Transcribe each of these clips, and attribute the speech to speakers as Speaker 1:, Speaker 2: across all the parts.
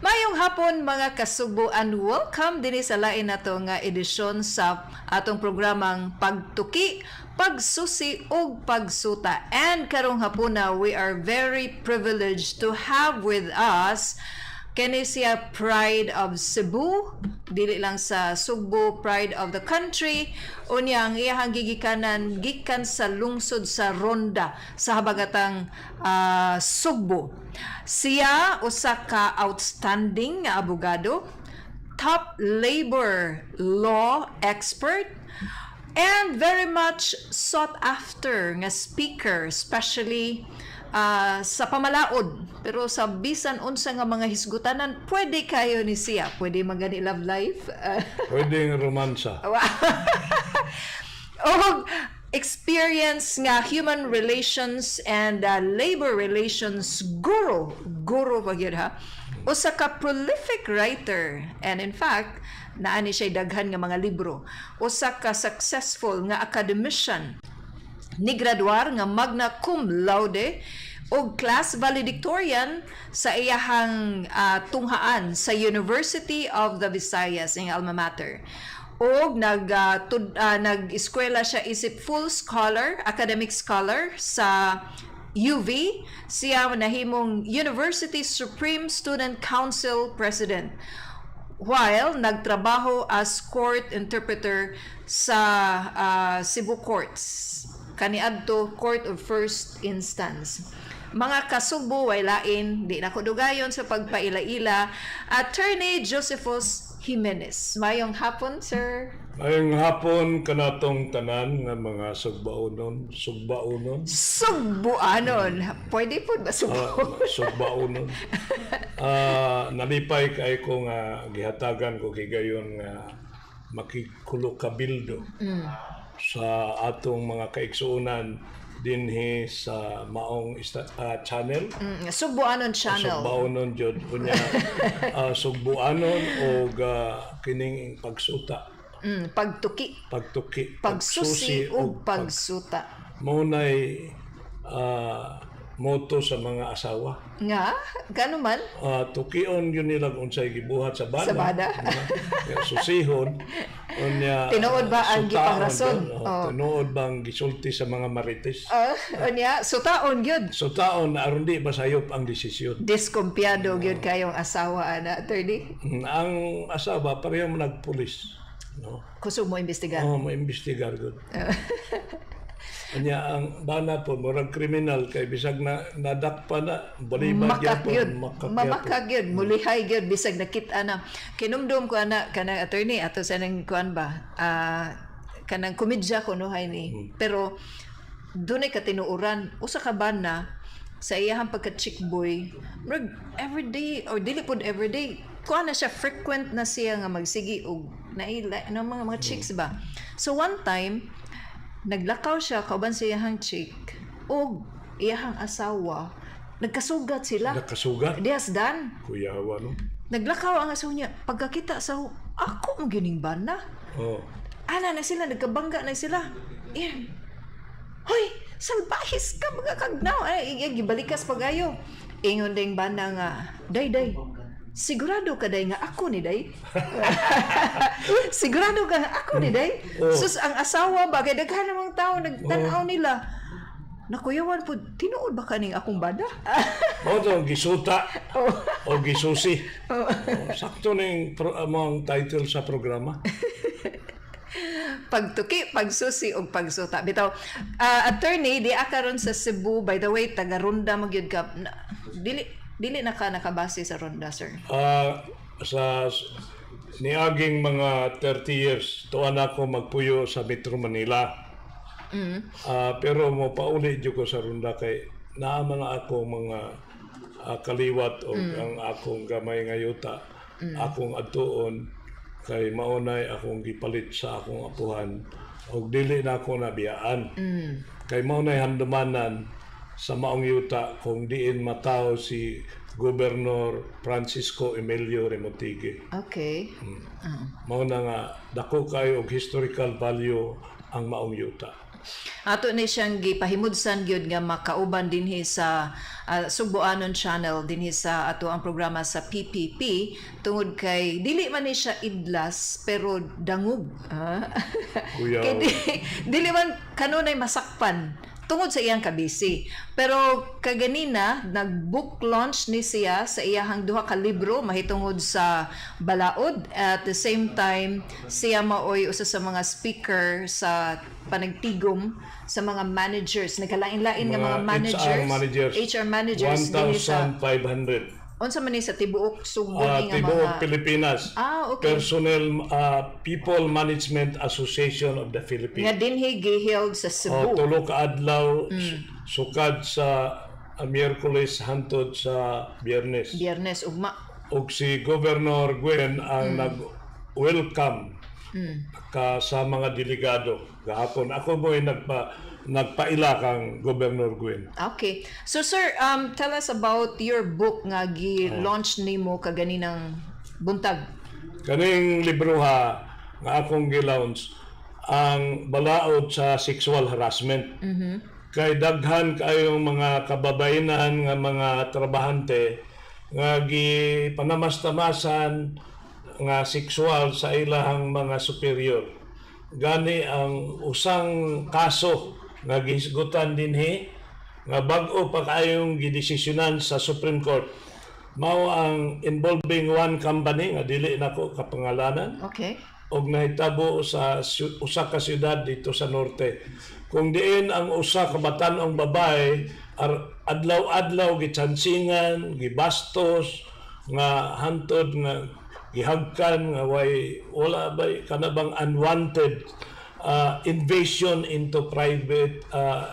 Speaker 1: Maayong hapon, mga Kasugbo, and welcome dinhi sa lain nato nga edisyon sa atong programang Pagtuki, Pagsusi ug Pagsuta. And karong hapuna, we are very privileged to have with us kini siya, pride of Cebu, dili lang sa Sugbo, pride of the country. Unya ang iyahang gigikanan gikan sa lungsod sa Ronda sa habagatang Sugbo. Siya usa ka outstanding nga abogado, top labor law expert, and very much sought after nga speaker, especially sa pamalaod, pero sa bisan unsa nga mga hisgutanan pwede kayo ni siya. Pwede magani love life.
Speaker 2: Pwedeng romansa.
Speaker 1: Og experience nga human relations and labor relations guru, guru pa gyud ha. Usa ka prolific writer, and in fact naa ni siya daghan nga mga libro. Usa ka successful nga academician, ni graduar nga magna cum laude og class valedictorian sa iyahang tunghaan sa University of the Visayas, ang alma mater, og nag-eskwela siya isip full scholar, academic scholar sa UV. Siya nahimong University Supreme Student Council President while nagtrabaho as court interpreter sa Cebu Courts, kaniadto Court of First Instance. Mga Kasugbo, way lain, di na ko dugayon sa pagpaila-ila, Attorney Josephus Jimenez. Mayong hapon, sir.
Speaker 2: Ngayong hapon kanatong tanan nga mga sugbaonon, sugbaonon.
Speaker 1: Sugbuanon. Pwede po ba Sugbo?
Speaker 2: Sugbaonon. Nalipay kay ko nga gihatagan ko higayon nga makigkulokabildo sa atong mga kaigsuonan dinhi sa maong channel.
Speaker 1: Sugbuanon Channel.
Speaker 2: Sugbaonon jud unya, sugbuanon og kining pagsuta.
Speaker 1: Pagtuki,
Speaker 2: pagtuki,
Speaker 1: pagsusi ug pagsuta.
Speaker 2: Mao nay motto sa mga asawa.
Speaker 1: Nga, gano man?
Speaker 2: Tukion yun nila kung unsay gibuhat sa bana.
Speaker 1: Sa bana.
Speaker 2: Ya, susihon. Unya,
Speaker 1: Tinuod ba ang
Speaker 2: sutaon
Speaker 1: gipangrason?
Speaker 2: yun. Oh,
Speaker 1: Oh.
Speaker 2: tinuod ba ang gisulti sa mga marites?
Speaker 1: Unya, sutaon gyud.
Speaker 2: Sutaon aron di masayop ang desisyon.
Speaker 1: Diskumpiyado gyud kayong asawa ana, Attorney.
Speaker 2: Ang asawa pareho mo nagpulis. No?
Speaker 1: Kusog mo imbestigar.
Speaker 2: Oh, maimbestigar gud. Unya ang bana po murag kriminal kay bisag na nadakpa na, balibad
Speaker 1: Makak
Speaker 2: gyapon,
Speaker 1: gyud.
Speaker 2: makak gyapon.
Speaker 1: Mamakak gyud, mulihay gyud bisag nakita na. Kinumdum ko ana kanang, Attorney, ato sa nang kuan ba? Kanang komedya ko no hay ni. Pero dunay katinuoran, usa ka bana sa iyahang pagka chick boy, murag everyday or dili pod everyday, kuan na siya, frequent na siya nga magsigi og naila no mga chicks ba. So one time naglakaw siya kauban sa iyahang chick og iyahang asawa, nagkasugat sila.
Speaker 2: Nakasugat.
Speaker 1: Dias dan.
Speaker 2: Kuyawa no.
Speaker 1: Naglakaw ang asawa niya. Pagkakita sa ako mo gining bana. Ana na sila, nagkabangga na sila. Eh, "Hoy, salbahis ka mga kagnaw." Ay, iya, gibalikas pagayo. Ingon ding bana nga, "Day, day, sigurado ka day nga ako ni day? Sigurado ka nga ako ni day?"
Speaker 2: Oh.
Speaker 1: Sus, ang asawa ba, kay daghan namang tao, nagtanaw nila. Nakuyawan po, tinuod ba kaning akong bana?
Speaker 2: Mao to gisuta o gisusi.
Speaker 1: Oh.
Speaker 2: Oh, sakto ning among title sa programa.
Speaker 1: Pagtuki, Pagsusi ug Pagsuta. Bitaw, Attorney, di karon sa Cebu, by the way, taga Ronda magyud ka. Dili na ka nakabase sa Ronda, sir?
Speaker 2: Sa niaging mga 30 years, tuan ako magpuyo sa Metro Manila. Pero mo pauli jud ko sa Ronda kay naa man ako mga kaliwat o ang akong gamay nga yuta akong adtuon kay maunay akong gipalit sa akong apuhan og dili na ako nabiyaan. Kay maunay handumanan sa maong yuta kung diin mataw si Gobernador Francisco Emilio Remotigue. Mao na nga dako kayo og historical value ang maong yuta.
Speaker 1: Ato ni siyang gipahimudsan gyud nga makauban dinhi sa Sugboanon Channel, dinhi sa ato ang programa sa PPP, tungod kay dili man ni siya idlas pero dangog. Ah.
Speaker 2: Kuyaw.
Speaker 1: Kay dili man kanunay masakpan tungod sa iyang kabisi. Pero kaganina, nag-book launch ni siya sa iyahang duha ka libro mahitungod sa balaod. At the same time, siya maoy usa sa mga speaker sa panagtigom sa mga managers. Nagkalain-lain nga mga managers.
Speaker 2: HR managers.
Speaker 1: HR managers dinhi sa
Speaker 2: 1,500.
Speaker 1: Unsa man ni sa tibuok Sugbo ni nga
Speaker 2: tibuok
Speaker 1: mga
Speaker 2: Pilipinas.
Speaker 1: Ah, okay.
Speaker 2: Personnel People Management Association of the Philippines.
Speaker 1: Nga dinhi giheld sa Cebu.
Speaker 2: Oh, tulo ka adlaw, sukad sa Miyerkules hantod sa Biyernes.
Speaker 1: Biyernes ugma.
Speaker 2: Og si Governor Gwen ang nag-welcome ka sa mga delegado gahapon. Ako mo'y nagpaila kang Governor Gwen.
Speaker 1: Okay. So sir, tell us about your book nga gi-launch nimo kaganinang buntag.
Speaker 2: Kaning libroha nga akong gi-launch ang balaod sa sexual harassment. Kay daghan kayong mga kababayenan nga mga trabahante nga gipanamastamasan nga sexual sa ilahang mga superior. Gani ang usang kaso nga gihisgutan dinhi nga bag-o pa kayong gidesisyonan sa Supreme Court, mao ang involving one company nga dili nako kapangalanan og nahitabo sa usa ka syudad dito sa norte, kung diin ang usa ka batan-ong babae adlaw-adlaw gitsansingan, gibastos nga hantod nga gihagkan nga way wala bay kana bang unwanted invasion into private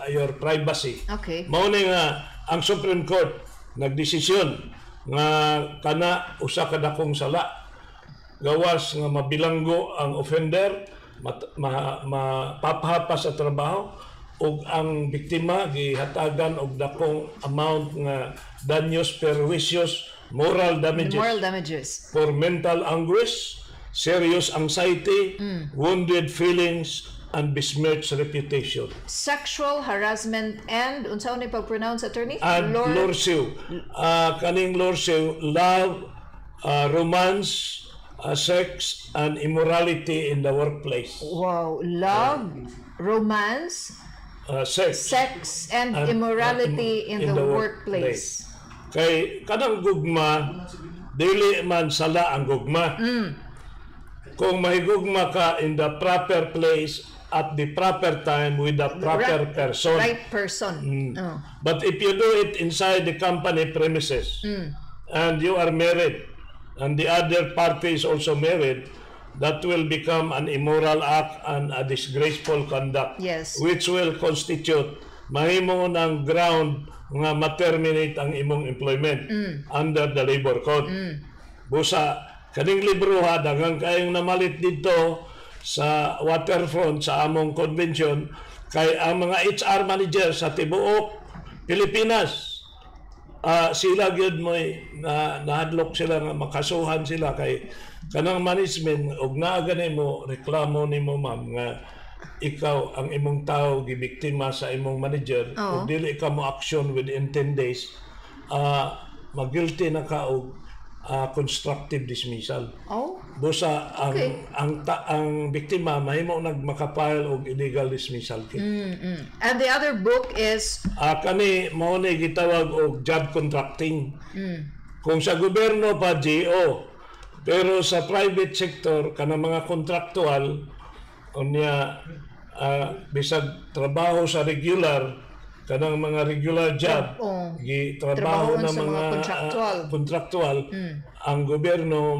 Speaker 2: your privacy. Mao ni nga ang Supreme Court nagdesisyon nga kana usa ka dakong sala, gawas nga mabilanggo ang offender, mapapahapa sa trabaho, ug ang biktima gihatagan og dakong amount nga daños perjuicios, moral damages,
Speaker 1: Moral damages.
Speaker 2: For mental anguish, serious anxiety, wounded feelings, and besmirched reputation.
Speaker 1: Sexual harassment and unsa ni pag-pronounce, attorney?
Speaker 2: And lorsiw. Kaning lorsiw, love, romance, sex, and immorality in the workplace.
Speaker 1: Wow, love, romance,
Speaker 2: Sex.
Speaker 1: Sex and immorality in the workplace.
Speaker 2: Kay kanang gugma, dili man sala ang gugma. Kung mahigugma ka in the proper place at the proper time with the proper person.
Speaker 1: Right person. Oh.
Speaker 2: But if you do it inside the company premises and you are married and the other party is also married, that will become an immoral act and a disgraceful conduct. Which will constitute mahimo ng ground nga ma-terminate ang imong employment under the labor code. Busa kaning libro ha, daghang kayong namalit dito sa waterfront sa among convention kay ang mga HR manager sa tibuok Pilipinas, sila gyud mo'y na nahadlok sila nga makasuhan sila kay kanang management og naa gani mo reklamo nimo, ma'am, nga ikaw ang imong tao gibiktima sa imong manager ug dili ka mo action within 10 days, magguilty na ka og constructive dismissal. Busa ang ang biktima mahimo nag makapile og illegal dismissal case.
Speaker 1: And the other book is
Speaker 2: Kani mao ni gitawag og job contracting. Kung sa gobyerno pa, JO. Pero sa private sector, kanang mga contractual unya, bisag trabaho sa regular, kanang mga regular job, gi trabaho
Speaker 1: Trabahoon
Speaker 2: ng
Speaker 1: sa mga
Speaker 2: mga
Speaker 1: contractual.
Speaker 2: Contractual, ang gobyerno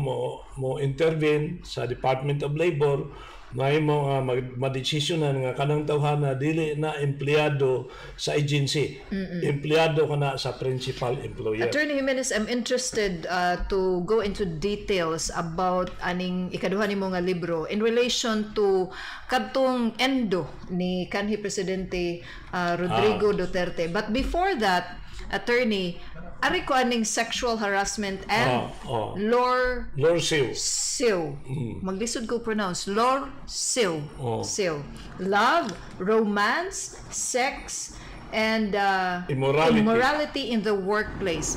Speaker 2: mo intervene sa Department of Labor, mahimo nga madesisyonan nga kanang tawhana dili na empleyado sa agency, empleyado kana sa principal employer.
Speaker 1: Attorney Jimenez, I'm interested to go into details about aning ikaduha nimo nga libro in relation to kadtong endo ni kanhi Presidente Rodrigo Duterte. But before that, Attorney, ari ko aning sexual harassment and
Speaker 2: Oh.
Speaker 1: lor
Speaker 2: Lorsiw.
Speaker 1: siw. Maglisod ko pronounce. Lor siw.
Speaker 2: Oh.
Speaker 1: Siw. Love, romance, sex, and
Speaker 2: Immorality.
Speaker 1: Immorality in the workplace.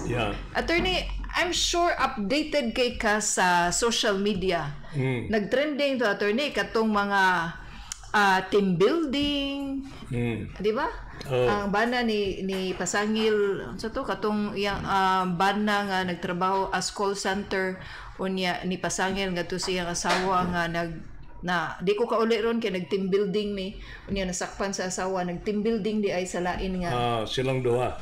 Speaker 1: Attorney, I'm sure updated kay ka sa social media. Nag-trending to, attorney, katong mga team building, di ba?
Speaker 2: Oh.
Speaker 1: Ang bana ni pasangil sa to katong iyang bana nga nagtrabaho as call center, unya ni pasangil ngadto sa iyang asawa nga nag na di ko kauli ron kay nag team building mi, unya nasakpan sa asawa, nag team building di ay sa lain nga.
Speaker 2: Ah, silang duha.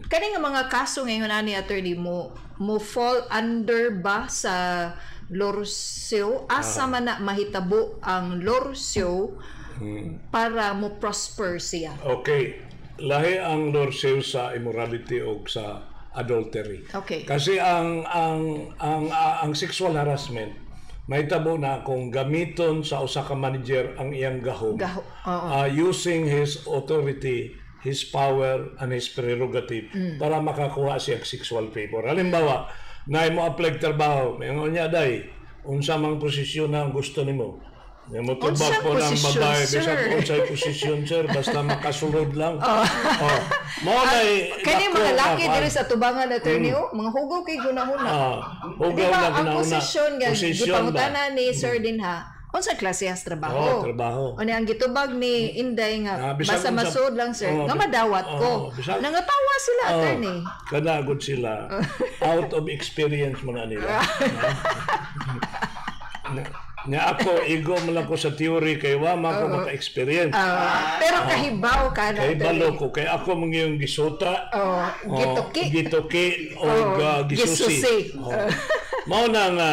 Speaker 1: Kani nga mga kaso ngayon ani, attorney, mo fall under ba sa Lorcio? Asa man na mahitabo ang Lorcio para mo prosper siya?
Speaker 2: Okay. Lahi ang lorsiw sa immorality o sa adultery. Kasi ang sexual harassment mahitabo na kung gamiton sa usa ka manager ang iyang gahom.
Speaker 1: Oo.
Speaker 2: Using his authority, his power and his prerogative para makakuha siya og sexual favor. Halimbawa, na mo apply trabaho, may niya day, unsa mang posisyon na ang gusto nimo. May mo tubag
Speaker 1: Unsang
Speaker 2: po ng
Speaker 1: posisyon,
Speaker 2: babae,
Speaker 1: sir?
Speaker 2: Bisag unsay posisyon, sir, basta makasulod lang. Oh. Mao nay
Speaker 1: Kani
Speaker 2: dako
Speaker 1: mga
Speaker 2: nga
Speaker 1: laki
Speaker 2: kuan.
Speaker 1: diri sa tubangan, attorney, oh, mga hugaw kay gunahuna.
Speaker 2: Ah, hugaw
Speaker 1: Di ba
Speaker 2: na
Speaker 1: ang
Speaker 2: gunahuna.
Speaker 1: posisyon nga
Speaker 2: Posisyon ba?
Speaker 1: gipangutana ni Sir dinha, unsa klase has trabaho?
Speaker 2: Oo, trabaho.
Speaker 1: Unya ang gitubag ni Inday nga
Speaker 2: Ah, bisag
Speaker 1: basta masud lang, sir,
Speaker 2: Oo,
Speaker 1: nga madawat ko. Nangatawa sila,
Speaker 2: Oh,
Speaker 1: attorney.
Speaker 2: Kanagod sila. Out of experience mo na nila. Nya ako, igo mo lang ko sa theory kay wa man ko maka-experience.
Speaker 1: Ah, pero kahibaw ka na,
Speaker 2: Kay
Speaker 1: attorney.
Speaker 2: balo ko, kay ako mga yung gisuta,
Speaker 1: Oh, gituki.
Speaker 2: Gituki o
Speaker 1: Oh,
Speaker 2: gisusi.
Speaker 1: gisusi.
Speaker 2: Oh. Mao na nga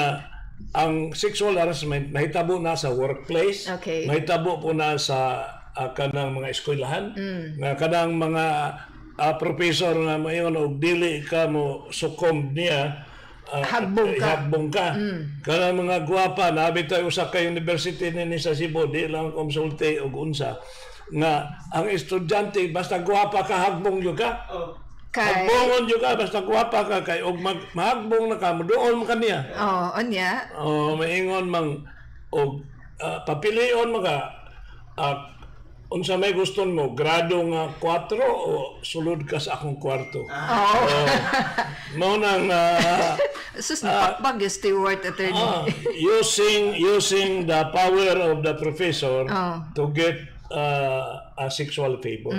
Speaker 2: ang sexual harassment nahitabo na sa workplace, mahitabo po na sa kanang mga eskwelahan, nga kanang mga professor nga mayon og dili ka mo sukomb niya,
Speaker 1: Hagbong ka.
Speaker 2: Hagbong ka. Kanang mga gwapa, nabi tayo usa ka university ni sa Cebu, di lang konsulte og unsa nga ang estudyante basta gwapa ka, hagbong gyud ka.
Speaker 1: Kay
Speaker 2: Hagbongon gyud ka basta gwapa ka kay og mahagbong na ka, moduol man kaniya.
Speaker 1: Oh, unya.
Speaker 2: Oh, maingon mang og papilion man ka, unsa may guston mo, grado nga 4 o sulod ka sa akong kwarto.
Speaker 1: Oh.
Speaker 2: Mao nang
Speaker 1: Sus, napakbag yung steward, attorney.
Speaker 2: Using the power of the professor to get a sexual favor.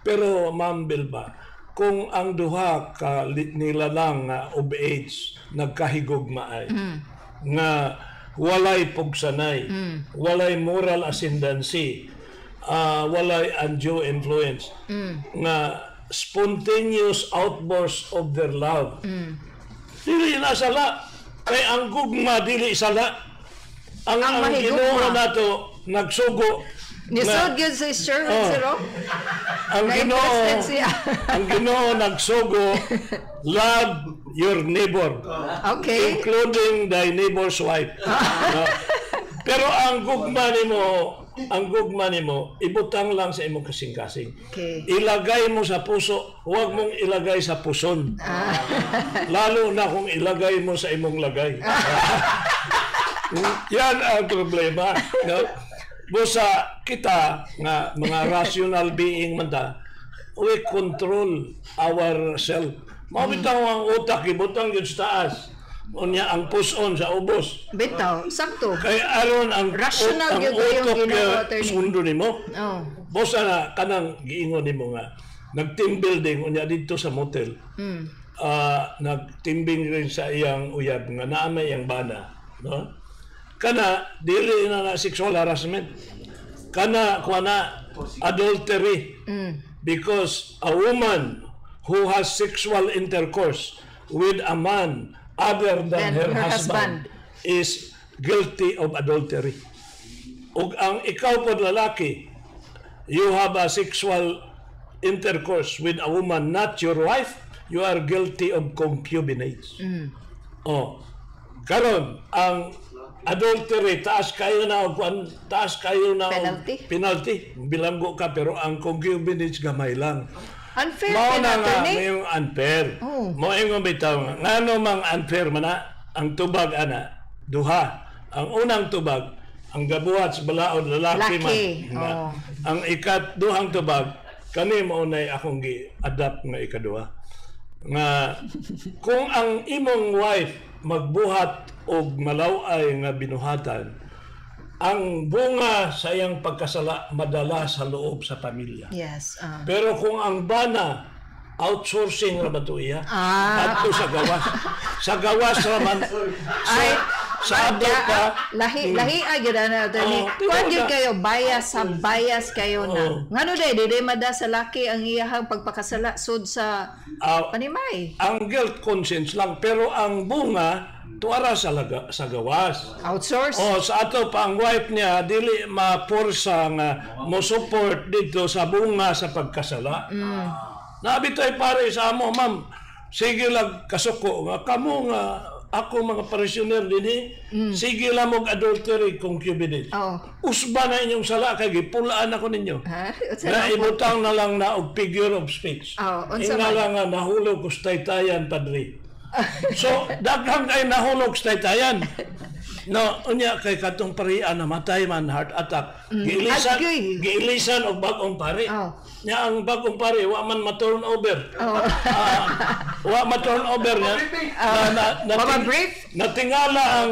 Speaker 2: Pero Ma'am Bilba, kung ang duha ka nila lang nga of age nagkahigugmaay nga walay pugsanay, walay moral ascendancy, walay undue influence, nga spontaneous outburst of their love. Dili na sala. Kay ang gugma dili sala.
Speaker 1: Ang
Speaker 2: Ang
Speaker 1: mahigugma.
Speaker 2: Ginoo nato nagsugo
Speaker 1: Nisod yun sa Sherwin,
Speaker 2: Oh.
Speaker 1: sir, oh.
Speaker 2: Ang Ginoo
Speaker 1: Na-interested siya.
Speaker 2: Ang Ginoo nagsugo, love your neighbor, including thy neighbor's wife. No? Pero ang gugma nimo ibutang lang sa imong kasing-kasing. Ilagay mo sa puso, huwag mong ilagay sa puson. Lalo na kung ilagay mo sa imong lagay. Yan ang problema. No? Busa kita nga mga rational being man ta, we control ourself. Mao bitaw ang utak ibutang gyud sa taas. Unya ang puson sa ubos.
Speaker 1: Bitaw, sakto.
Speaker 2: Kay aron ang
Speaker 1: Rational
Speaker 2: ang
Speaker 1: gyud kayong
Speaker 2: utok
Speaker 1: Ginoo,
Speaker 2: nga
Speaker 1: attorney.
Speaker 2: sundo nimo.
Speaker 1: Oh.
Speaker 2: Bosa na kanang giingon nimo nga nag team building unya didto sa motel. Ah, nag team building sa iyang uyab nga naa may iyang bana, no? Kana dili na na sexual harassment. Kana kuha na adultery. Because a woman who has sexual intercourse with a man other than
Speaker 1: Than
Speaker 2: her
Speaker 1: her
Speaker 2: husband
Speaker 1: husband.
Speaker 2: is guilty of adultery. Ug ang ikaw po lalaki, you have a sexual intercourse with a woman not your wife, you are guilty of concubinage. Oh. Karon ang adultery taas kayo na og kuan, taas kayo na og
Speaker 1: Penalty?
Speaker 2: Penalty. Bilanggo ka, pero ang concubinage gamay lang.
Speaker 1: Unfair
Speaker 2: Mao
Speaker 1: kay
Speaker 2: na
Speaker 1: na,
Speaker 2: nga
Speaker 1: attorney.
Speaker 2: may unfair.
Speaker 1: Oh.
Speaker 2: Mo ingon bitaw nga ngano mang unfair man na ang tubag ana duha. Ang unang tubag ang gabuhat sa balaod lalaki man.
Speaker 1: Laki,
Speaker 2: Nga.
Speaker 1: oh.
Speaker 2: Ang ikatduhang tubag kani mao nay akong gi-adapt nga ikaduha. Nga kung ang imong wife magbuhat og malaw-ay nga binuhatan, ang bunga sa iyang pagkasala madala sa loob sa pamilya.
Speaker 1: Yes.
Speaker 2: Pero kung ang bana outsourcing ra ba to iya?
Speaker 1: Ah.
Speaker 2: Adto sa gawas. Sa gawas ra man. So,
Speaker 1: Ay,
Speaker 2: sa adto pa
Speaker 1: Lahi lahi ay gyud ana, attorney.
Speaker 2: Oh,
Speaker 1: Kuan
Speaker 2: tinuod
Speaker 1: gyud
Speaker 2: na.
Speaker 1: kayo bias sa bias kayo na.
Speaker 2: Oh.
Speaker 1: Ngano day dili mada sa laki ang iyahang pagpakasala sud sa panimay.
Speaker 2: Ang guilt conscience lang pero ang bunga tuara sa gawas.
Speaker 1: Outsource.
Speaker 2: Oh, sa ato pa ang wife niya dili maporsa nga mo support dito sa bunga sa pagkasala. Nabi tay pare sa amo, ma'am. Sige lang kasuko nga kamo nga ako mga parishioner dinhi, sige lang og adultery concubinage.
Speaker 1: Oh.
Speaker 2: Usba na inyong sala kay gipulaan ako ninyo.
Speaker 1: Ha? Unsa
Speaker 2: Na
Speaker 1: na po?
Speaker 2: ibutang na lang na og figure of speech.
Speaker 1: Oh, unsa
Speaker 2: Ingala
Speaker 1: man?
Speaker 2: nga nahulog ko sa taytayan, padre. So, daghang kay nahulog sa taytayan. No, unya kay katong parian namatay man heart attack. Giilisan,
Speaker 1: Agay.
Speaker 2: giilisan og bag-ong pari.
Speaker 1: Oh.
Speaker 2: Nya ang bag-ong pari wa man ma-turn over.
Speaker 1: Oh.
Speaker 2: Ah, wa ma-turn over niya. Na,
Speaker 1: Wa ma-brief?
Speaker 2: Natingala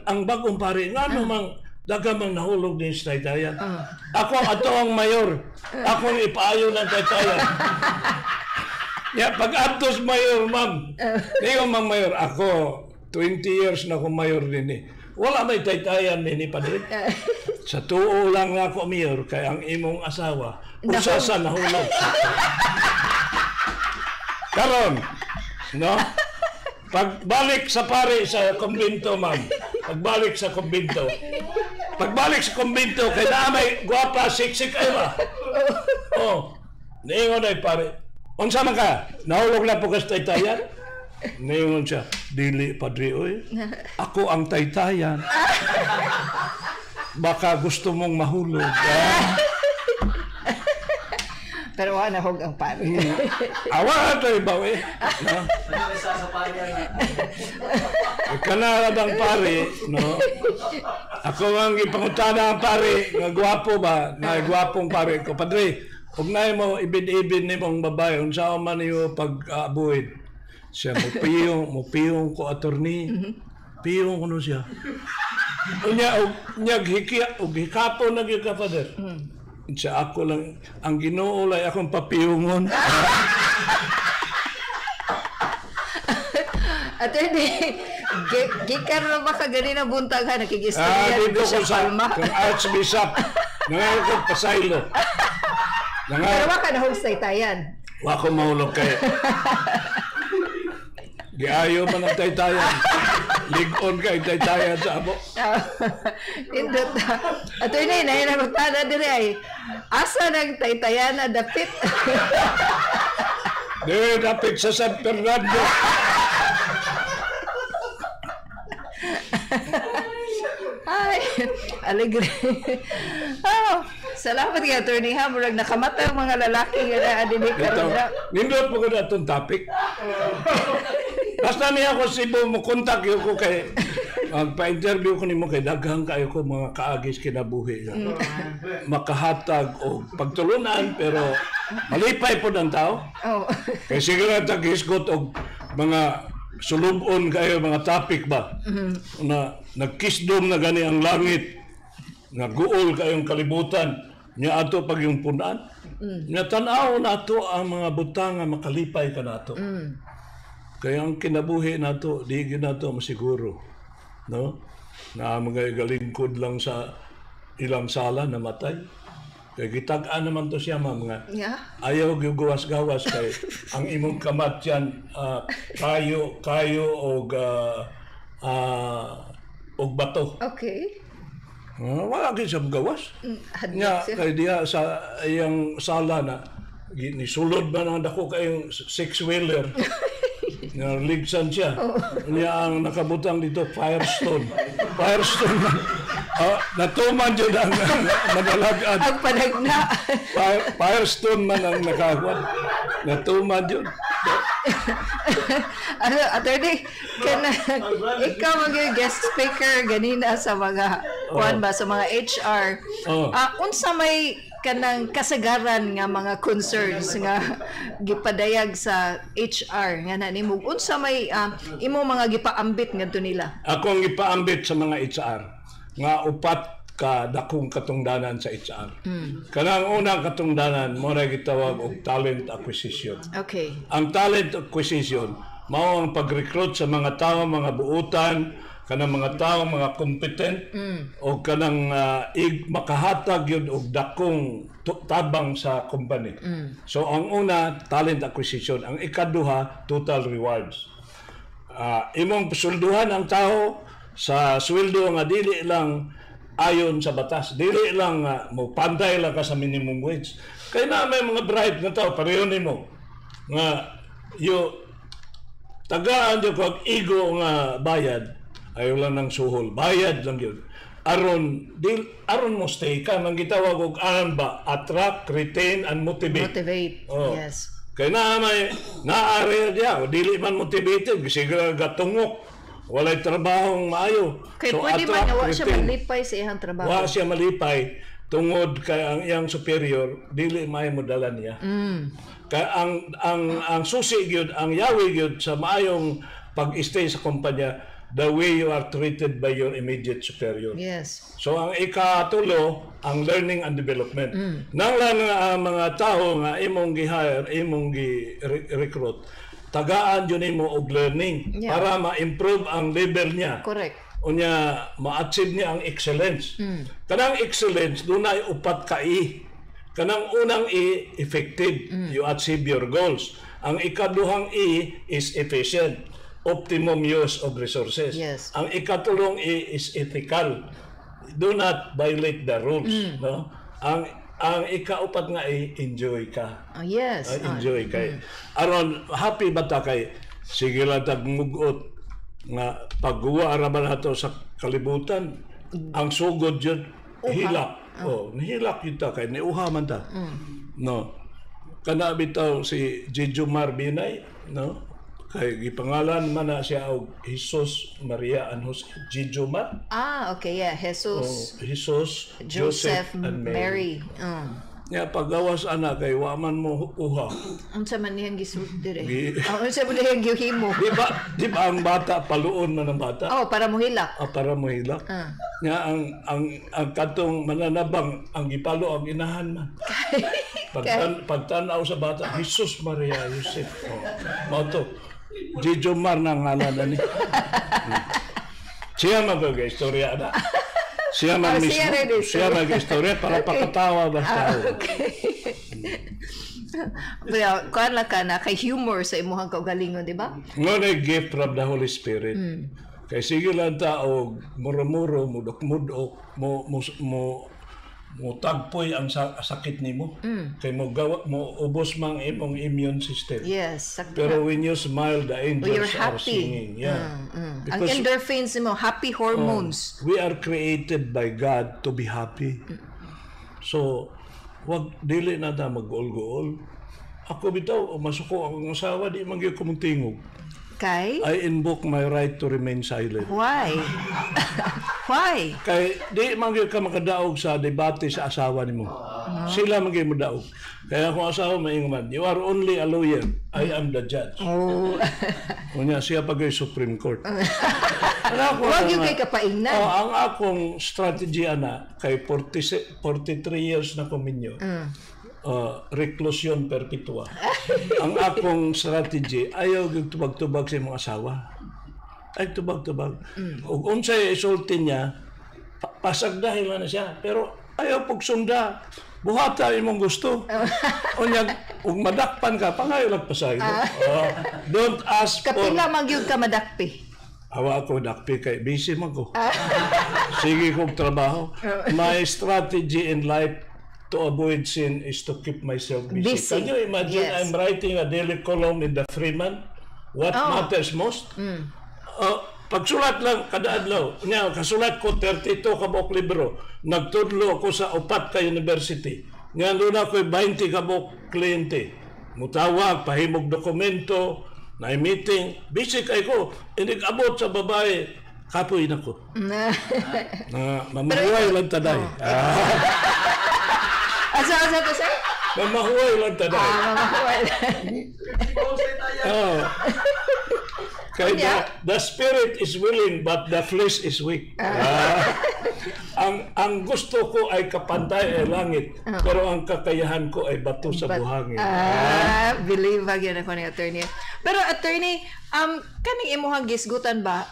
Speaker 2: ang bag-ong pari ngano mang daghang mang nahulog din sa taytayan. Ako ato ang mayor. Akong ipaayo ng taytayan. Ya, pag adtos mayor, ma'am. Niyo mang mayor, ako 20 years na akong mayor din eh. Wala may taytayan din eh, padre. Sa tuo lang nga ako mayor kay ang imong asawa usa sa nahulog. Karon, no? Pagbalik sa pare sa kumbinto, ma'am. Pagbalik sa kumbinto. Pagbalik sa kumbinto, kay naa may gwapa siksik ay ba? Oh. Niingon ay pare. Unsa man ka? Nahulog na po ka sa taytayan? Niingon siya, dili padre oy. Ako ang taytayan. Baka gusto mong mahulog. Ah.
Speaker 1: Pero wa nahog ang pare.
Speaker 2: Awa tayo ba eh? No? Kanara bang pare, no? Ako ang gipangutana ang pare, nga gwapo ba? Na gwapong pare ko. Padre, ug naay mo ibid-ibid nimong babae, unsa man niyo pag-abuhid? Siya mo piyong ko, attorney. Piyong ko no siya. Unya og nyag hikiya og hikapon na gyud ka, father. Siya ako lang ang Ginoo lay akong papiyongon.
Speaker 1: Attorney, gikan ra ba ka ganina buntag ha nakig-istorya ni
Speaker 2: Dito ko
Speaker 1: Bishop
Speaker 2: sa
Speaker 1: Palma?
Speaker 2: kang Archbishop. Nangayo ko pasaylo.
Speaker 1: Pero
Speaker 2: Nangayo,
Speaker 1: wa ka nahog sa taytayan.
Speaker 2: wa ko mahulog kay. Giayo man ang taytayan. Ligon kay taytayan sa amo.
Speaker 1: Indot. Attorney, nahinangutada dire ay asa nang taytayan na dapit?
Speaker 2: Di, dapit sa San Fernando.
Speaker 1: Ay, alegre. Oh, salamat kay attorney ha. Murag nakamata ang mga lalaki nga naa dinhi
Speaker 2: Ito,
Speaker 1: karon na.
Speaker 2: nindot po ko na itong topic. Basta niya ako Cebu, mo kontak yun ko kay magpa-interview ko nimo kay daghang kayo ko mga kaagis kinabuhi. Makahatag o pagtulunan pero malipay po ng tao.
Speaker 1: Oh.
Speaker 2: Kay sige na taghisgot og mga sulubon kayo mga topic ba na nagkisdom na gani ang langit nga guol kayong kalibutan nya ato pag yung punan nya tan-aw nato ang mga butang nga makalipay kanato. Kaya ang kinabuhi nato di gyud nato masiguro, no, na mga galingkod lang sa ilang sala namatay kay gitag-an naman to siya, ma'am, nga ayaw gyud gawas-gawas kay ang imong kamatyan kayo kayo og og bato. Wala gyud siya gawas.
Speaker 1: Hadlok
Speaker 2: Nya
Speaker 1: siya.
Speaker 2: kay diha sa iyang sala na nisulod ba ang dako kayong six-wheeler. Nga ligsan siya. Niya ang nakabutang dito Firestone. Firestone na natuman jud ang madalag-an.
Speaker 1: Ang panagna.
Speaker 2: Firestone man ang nakakuan. Natuman yun.
Speaker 1: Ano, attorney, kana ikaw mag guest speaker ganina sa mga kuan ba, sa mga HR.
Speaker 2: Oh.
Speaker 1: Ah, unsa may kanang kasagaran nga mga concerns nga gipadayag sa HR nga na nimo, unsa may imo mga gipaambit ngadto nila?
Speaker 2: Ako ang ipaambit sa mga HR nga upat ka dakong katungdanan sa HR. Kanang unang katungdanan mo na gitawag og talent acquisition. Ang talent acquisition mao ang pag-recruit sa mga tao, mga buutan, kanang mga tao mga competent o kanang makahatag yun og dakong tabang sa company. So ang una, talent acquisition. Ang ikaduha, total rewards. Imong swelduhan ang tao sa sweldo nga dili lang ayon sa batas, dili lang mo pantay lang ka sa minimum wage. Kay na may mga bribe nga tao pareho nimo nga yo tagaan jud kag igo nga bayad, ayaw lang ng suhol, bayad lang yun aron dil aron mo stay ka, nang gitawag og aron ba, attract, retain and motivate.
Speaker 1: Motivate.
Speaker 2: Oh. Kay na may naare diya, o dili man motivated, sige gatungok, walay trabahong maayo.
Speaker 1: Kay pwede man nga wa siya
Speaker 2: retain.
Speaker 1: Malipay sa iyang trabaho.
Speaker 2: Wa siya malipay tungod kay ang iyang superior dili may modala niya. Kay ang susi gyud, ang yawi gyud sa maayong pag-stay sa kumpanya, the way you are treated by your immediate superior. So ang ikatulo, ang learning and development. Nang lang nga ang mga tao nga imong gi-hire, imong gi-recruit, tagaan jud nimo og learning para ma-improve ang level niya. Unya ma-achieve niya ang excellence. Kanang excellence dunay upat ka E. Kanang unang E, effective, you achieve your goals. Ang ikaduhang E is efficient, optimum use of resources. Ang ikatulong E is ethical. Do not violate the rules, no? Ang ikaupat nga E, enjoy ka.
Speaker 1: Oh, yes.
Speaker 2: Enjoy kay. Aron happy ba ta kay sige lang tag mugot nga pagguwa ra ba nato sa kalibutan, ang sugod yun hilak. Oh, nihilak yun ta kay niuha man ta. No. Kana bitaw si Jejomar Binay, no? Kay gipangalan man na siya og Jesus, Maria and Jose, Jejomar.
Speaker 1: Ah, okay, yeah. Jesus,
Speaker 2: Oh, Jesus,
Speaker 1: Joseph,
Speaker 2: Joseph, and Mary.
Speaker 1: Mary.
Speaker 2: Nya paggawas ana kay wa man mo uha.
Speaker 1: Unsa man niyang gisulti dire? Oh, unsa man niyang gihimo?
Speaker 2: Di ba ang bata paluon man ang bata?
Speaker 1: Oh, para mohilak.
Speaker 2: Ah, para mohilak. Nga ang katong mananabang ang gipalo ang inahan man. Pagtan-aw sa bata, Jesus, Maria, Joseph. Oh, mao to. Jejomar na ang ngalan ani. Siya man ko istorya na. Siya man
Speaker 1: Oh,
Speaker 2: mismo.
Speaker 1: siya rin istorya.
Speaker 2: Siya man istorya para pakatawa ba sa tao.
Speaker 1: Pero kuan lang ka na kay humor sa imuhang kaugalingon, di ba?
Speaker 2: Nga na gift from the Holy Spirit. Kay sige lang ta og muro-muro, mudok-mudok, mo tagpoy ang sakit nimo. Kay mo gawa mo ubos mang imong immune system.
Speaker 1: Yes, sakto.
Speaker 2: Pero when you smile, the
Speaker 1: Oh, you're
Speaker 2: angels are
Speaker 1: happy.
Speaker 2: singing. Yeah.
Speaker 1: Ang
Speaker 2: Because
Speaker 1: endorphins mo, happy hormones.
Speaker 2: we are created by God to be happy. So, wag dili na ta mag-gool-gool. Ako bitaw, masuko akong asawa, di man gyud ko tingog.
Speaker 1: Kay?
Speaker 2: I invoke my right to remain silent.
Speaker 1: Why? Why?
Speaker 2: Kay di man gyud ka makadaog sa debate sa asawa nimo. Sila man gyud modaog. Kaya akong asawa maingon man, "You are only a lawyer. I am the judge."
Speaker 1: Oh.
Speaker 2: Unya siya pa gyud Supreme Court. Ang ako
Speaker 1: Wag yung
Speaker 2: nga-
Speaker 1: kay kapaingnan.
Speaker 2: Oh, ang akong strategy ana kay 40, 43 years na ko minyo. Reclusion perpetua. Ang akong strategy, ayaw gyud tubag-tubag sa imong asawa. Ay tubag-tubag. Ug unsay isulti niya, pasagdahin lang na siya. Pero ayaw pagsunda. Buhata imong gusto. Unya, ug madakpan ka, pangayo lang pasaylo. Oh, don't ask for
Speaker 1: Kapila man gyud ka madakpi?
Speaker 2: Awa ako dakpi kay busy man ko. Sige kong trabaho. My strategy in life to avoid sin is to keep myself busy.
Speaker 1: Busy.
Speaker 2: Can you imagine
Speaker 1: Yes.
Speaker 2: I'm writing a daily column in the Freeman? What matters most? Pagsulat lang kada adlaw. Nya kasulat ko 32 ka buok libro. Nagtudlo ako sa upat ka university. Nya doon ako 20 ka buok kliyente. Mutawag, pahimog dokumento, na meeting, busy kay ko. Inig abot sa babae, kapoy na ko. Na mamahuay lang taday.
Speaker 1: Asa to, sir?
Speaker 2: Mamahuay lang taday.
Speaker 1: Ah, mamahuay.
Speaker 2: Oh. Kay the spirit is willing but the flesh is weak. Ang gusto ko ay kapantay ay langit, pero ang kakayahan ko ay bato sa buhangin.
Speaker 1: Believe again ako ni attorney. Pero attorney, kaning imuhang gisgutan ba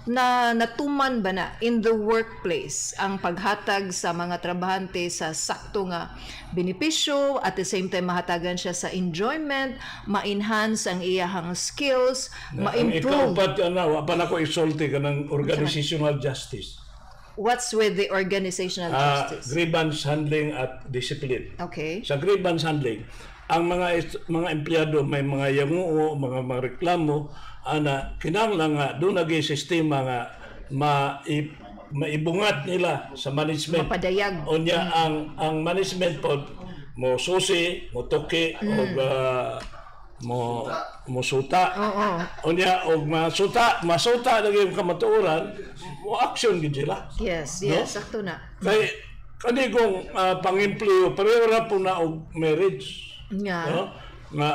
Speaker 1: na natuman ba na in the workplace ang paghatag sa mga trabahante sa sakto nga benepisyo, at the same time mahatagan siya sa enjoyment, ma-enhance ang iyahang skills,
Speaker 2: Ang
Speaker 1: ma-improve?
Speaker 2: ikaupat na, wa pa nako isulti kanang organizational justice.
Speaker 1: What's with the organizational justice?
Speaker 2: Grievance handling at discipline.
Speaker 1: Okay.
Speaker 2: Sa grievance handling, ang mga empleyado may mga yanguo, mga reklamo, ana kinahanglan nga doon naging sistema nga maibungat nila sa management.
Speaker 1: Mapadayag.
Speaker 2: Unya ang management pod mo susi, mo tuki og mo suta.
Speaker 1: Oo.
Speaker 2: Unya og masuta lagi yung kamatuoran, mo action gid sila.
Speaker 1: Yes, sakto na.
Speaker 2: Kay kani kong pang-empleo, pareho ra po na og marriage.
Speaker 1: Nga.
Speaker 2: No? Nga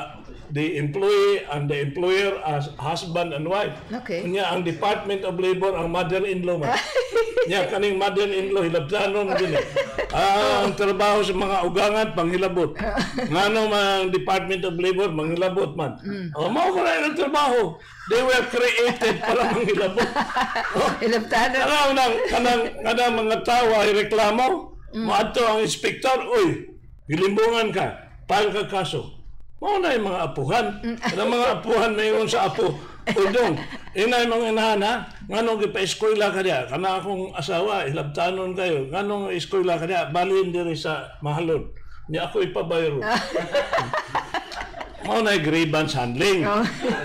Speaker 2: the employee and the employer as husband and wife.
Speaker 1: Okay.
Speaker 2: Unya ang Department of Labor ang mother-in-law man. Nya kaning mother-in-law hilabtanon gini. Ang trabaho sa mga ugangan panghilabot. Ngano man ang Department of Labor manghilabot man. Oh, mao ko na ang trabaho. They were created para manghilabot. Oh.
Speaker 1: Hilabtanon.
Speaker 2: Kanang mga tawo ay reklamo, moadto ang inspektor, uy, gilimbungan ka, file ka kaso. Mao na yung mga apuhan. Kanang mga apuhan mayon sa apo. Udong, inay mga inahan ha, nganong gipa-eskwela ka diya, kana akong asawa, hilabtanon kayo, nganong eskwela ka diya, balin diri sa Mahalon. Niya ako ipabayro. Mao na yung grievance handling.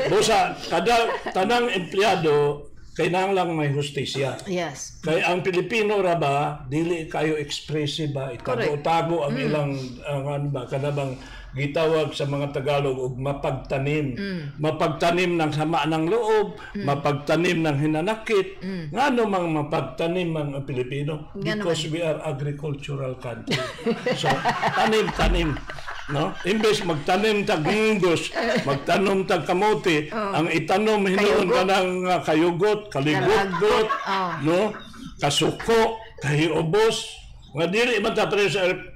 Speaker 2: Busa, kada tanang empleyado, kinahanglan may hustisya.
Speaker 1: Yes.
Speaker 2: Kay ang Pilipino ra ba, dili kayo expressive ba, itago-tago ang ilang ang ano ba, kanabang gitawag sa mga Tagalog og mapagtanim. Mapagtanim ng sama ng loob, mapagtanim ng hinanakit. Ngano mang mapagtanim ang Pilipino?
Speaker 1: Ngano
Speaker 2: Because we are agricultural country. So, tanim-tanim. No? Imbes magtanim tag munggos, magtanom tag kamote, ang itanom hinuon
Speaker 1: Kayugot.
Speaker 2: kanang kayugot, kaligutgot,
Speaker 1: Oh.
Speaker 2: no? Kasuko, kahiubos. Nga dili man ta pareho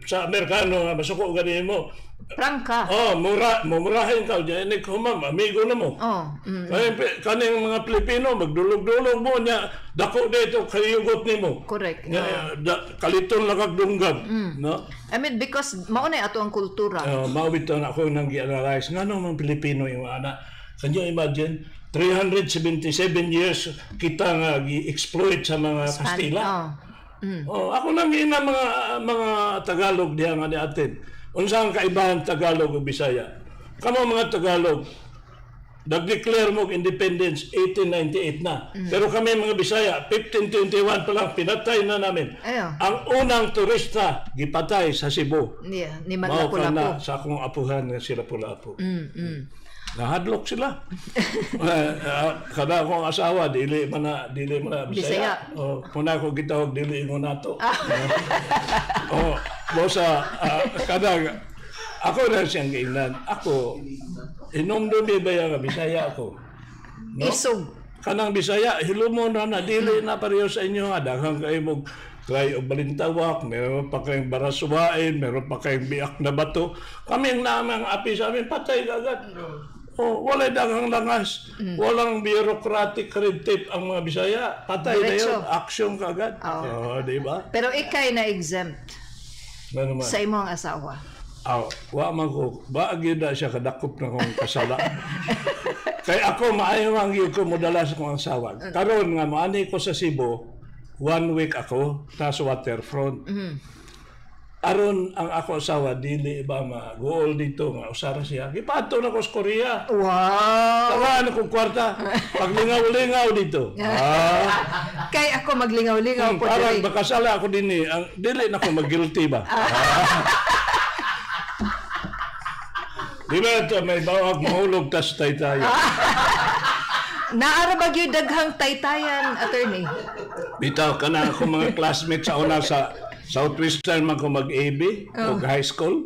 Speaker 2: sa Amerikano nga masuko gani mo.
Speaker 1: Prangka.
Speaker 2: Oh, murahin ka diyan ni humam, amigo na mo.
Speaker 1: Oh.
Speaker 2: Kaya kaning mga Pilipino magdulog-dulog mo nya dako dito kayugot nimo.
Speaker 1: Correct.
Speaker 2: Nya, kaliton lang kag dunggag, no?
Speaker 1: I mean, because mao na ato ang kultura.
Speaker 2: Mao bitaw na ako nang gi-analyze ngano mga Pilipino yung ana. Can you imagine 377 years kita nga gi-exploit sa mga Kastila?
Speaker 1: Oh.
Speaker 2: Oh, ako nang ina mga Tagalog diha nga niatin. Unsa ang kaibahan Tagalog ug Bisaya? Kamo mga Tagalog, nag-declare mo og independence 1898 na. Pero kami mga Bisaya, 1521 pa lang pinatay na namin.
Speaker 1: Ayo.
Speaker 2: Ang unang turista gipatay sa Cebu.
Speaker 1: Yeah, ni
Speaker 2: Mao ka
Speaker 1: Maglapu-lapu.
Speaker 2: na sa akong apuhan nga sila Lapu-Lapu. Nahadlok sila. Kada akong asawa dili man na Bisaya.
Speaker 1: Bisaya.
Speaker 2: Oh, muna ako gitawag dili ingon nato. Oh, bosa kada ako na siyang giingnan. Ako inomdumi ba nga Bisaya ako? No?
Speaker 1: Isog.
Speaker 2: Kanang Bisaya hilumo na dili na pareho sa inyo nga daghang kayo mog try og balintawak, meron pa kayong barasuwain, meron pa kayong biak na bato. Kami ang namang api sa amin, patay agad. Oh, walay daghang langas. Walang bureaucratic red tape ang mga Bisaya. Patay na
Speaker 1: Diretso.
Speaker 2: yun. Action kaagad. Oh, di ba?
Speaker 1: Pero ikay na exempt
Speaker 2: Ano man.
Speaker 1: sa imong asawa.
Speaker 2: Aw, wa man ko, ba gyud na siya kadakop na kong kasala. Kay ako maayo man gyud ko modala sa kong asawa. Karon nga moani ko sa Cebu, 1 week ako ta sa waterfront. Aron ang ako asawa dili ba maguol dito nga usara siya. Gipadto na ko sa Korea.
Speaker 1: Wow!
Speaker 2: Tagaan akong kwarta. Paglingaw-lingaw dito. Ah,
Speaker 1: Kay ako maglingaw-lingaw po
Speaker 2: parang
Speaker 1: diri.
Speaker 2: makasala ako din eh. Ang, dili na ko mag-guilty ba? Di ba ito, may bawag mahulog tas taytayan.
Speaker 1: Naa ra ba gyud daghang taytayan, attorney?
Speaker 2: Bitaw ka na ako mga classmates sa una sa Southwestern man ko mag-AB o high school.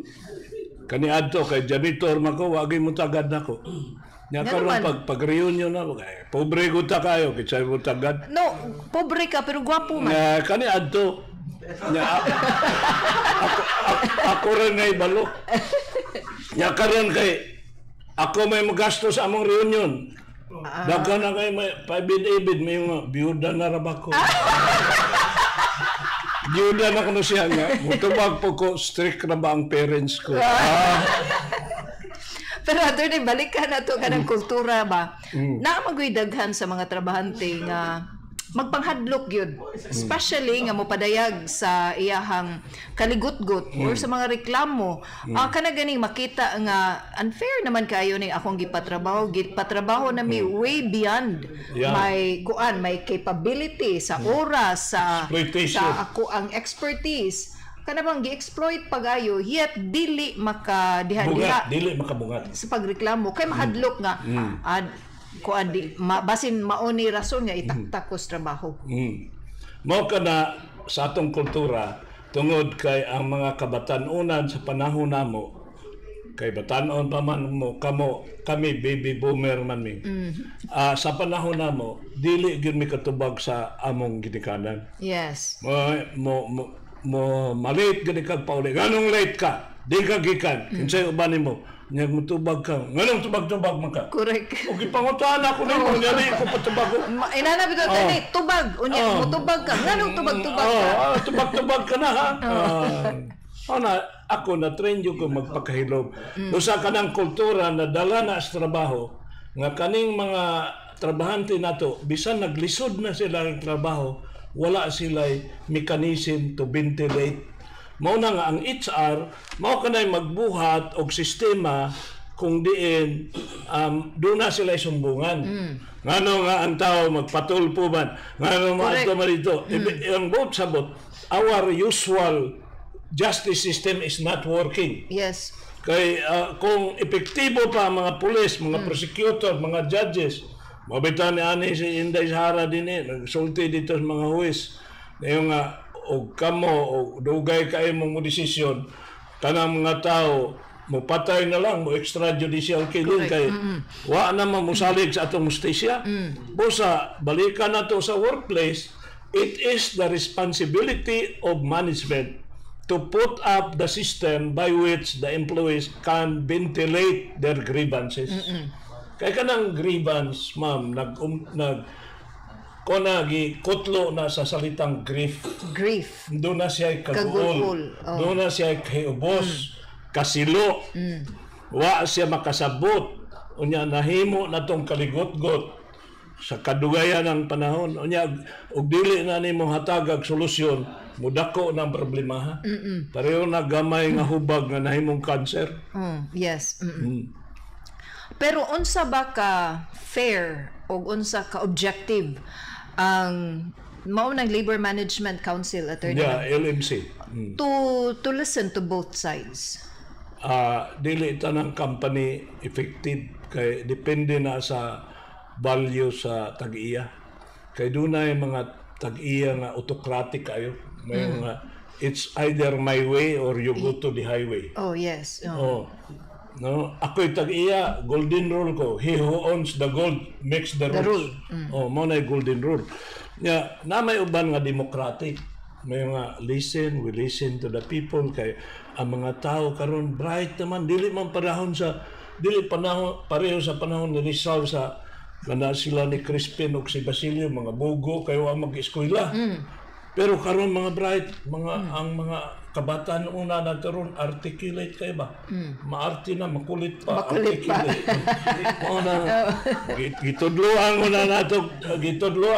Speaker 2: Kani adto kay janitor man ko, wagi mo tagad nako. Nya
Speaker 1: Nga
Speaker 2: karon
Speaker 1: naman.
Speaker 2: Pag reunion na kay pobre gud ta kayo kitsay mo tagad.
Speaker 1: No, pobre ka pero gwapo man.
Speaker 2: Nga kani adto nya ako rin ngay balo. Nya karon kay ako may magasto sa among reunion. Daghan na kay may paibid-ibid, may mga biyuda na ra ba ko. Biyuda na kuno siya nga. Mutubag po ko, strict na ba ang parents ko? Ah.
Speaker 1: Pero attorney, balik ka na to kanang kultura ba. Naa man guy daghan sa mga trabahante nga magpanghadlok gyud. Especially nga mopadayag sa iyahang kaligutgot or sa mga reklamo. Ah, kana ganing makita nga unfair naman kayo ning akong gipatrabaho, gipatrabaho na mi way beyond my kuan, my capability sa oras sa
Speaker 2: Exploitation.
Speaker 1: sa ako ang expertise, kana bang gi-exploit pagayo, yet dili maka diha diha
Speaker 2: Bungat, dili makabungat.
Speaker 1: Sa pagreklamo kay mahadlok nga ad kuan di ma, basin mao ni rason nga itaktak ko sa trabaho.
Speaker 2: Mao ka na sa atong kultura tungod kay ang mga kabatan-unan sa panahon namo, kay batan-on pa man mo kamo, kami baby boomer man mi. Ah, sa panahon namo dili gyud mi katubag sa among ginikanan. Mo malate gani kag pauli. Nganong late ka? Di ka gikan. Kinsay uban nimo? Nya mutubag ka. Nganong tubag-tubag man ka?
Speaker 1: Correct.
Speaker 2: O gipangutan ako nimo, nya di ko patubag ko.
Speaker 1: Inana bitaw oh. Tubag unya mutubag ka, nganong tubag-tubag ka?
Speaker 2: Oh, tubag-tubag ka na ha. Ah, na ako na train ko magpakahilom. Usa kanang kultura na dala na sa trabaho nga kaning mga trabahante nato, bisan naglisod na sila ng trabaho, wala sila mechanism to ventilate. Mao na nga ang HR mao kanay magbuhat og sistema kung diin doon na sila sumbungan. Ngano nga ang tao magpatulpo man, ngano maadto man dito. Ang both sabot, our usual justice system is not working. Kay kung epektibo pa ang mga pulis, mga prosecutor, mga judges, mabita ni ani si Inday Sara din eh, nagsulti dito sa mga huwes. Ngayon nga, og kamo, og dugay kayo mong mo desisyon, kanang mga tao, mo patay na lang, mo extrajudicial killing kay wa na man mosalig sa atong hustisya. Busa, balikan na to sa workplace, it is the responsibility of management to put up the system by which the employees can ventilate their grievances. Kay kanang grievance, ma'am, nag ko na gikutlo na sa salitang grief.
Speaker 1: Grief.
Speaker 2: Doon na siya
Speaker 1: Kaguol,
Speaker 2: kaguol.
Speaker 1: Oh.
Speaker 2: Doon na siya kaubos, kasilo. Wa siya makasabot. Unya nahimo na tong kaligotgot sa kadugayan ng panahon. Unya og dili na nimo hatagag solusyon, mudako na ang problema ha. Pareho na gamay nga hubag nga nahimong cancer.
Speaker 1: Pero unsa ba ka fair o unsa ka objective ang mao ng Labor Management Council, attorney,
Speaker 2: Yeah, LMC.
Speaker 1: to listen to both sides?
Speaker 2: Ah, dili tanang company effective kay depende na sa value sa tag-iya. Kay dunay mga tag-iya nga autocratic kayo. May mga it's either my way or you go to the highway.
Speaker 1: Oh.
Speaker 2: Oh. No, ako'y tag-iya, golden rule ko. He who owns the gold makes the
Speaker 1: The
Speaker 2: rules.
Speaker 1: rule.
Speaker 2: Oh, mao na golden rule. Nya, na may uban nga democratic. May mga listen, we listen to the people kay ang mga tao karon bright naman, dili man panahon sa dili panahon pareho sa panahon ni Rizal sa kana sila ni Crispin ug si Basilio, mga bugo kayo ang mag-eskwela. Pero karon mga bright, mga ang mga kabataan una na karon articulate kay ba? Maarte na, makulit pa.
Speaker 1: Makulit pa.
Speaker 2: Articulate. Mao na gitudloan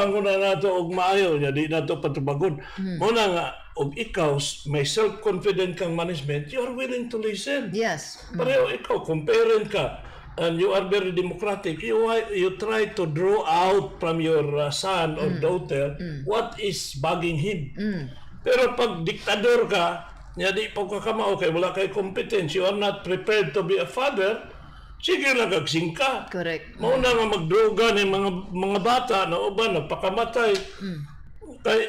Speaker 2: ko na nato og maayo nya di nato patubagon. Mao na nga og ikaw may self-confident kang management, you are willing to listen. Pareho ikaw, kung parent ka, and you are very democratic, you try to draw out from your son or daughter what is bugging him. Pero pag diktador ka, nya di pa ka kamao kay wala kay competence, you are not prepared to be a father, Sige lang kag singka.
Speaker 1: Correct.
Speaker 2: Mao na nga magdroga ni mga bata na uban nagpakamatay. Kay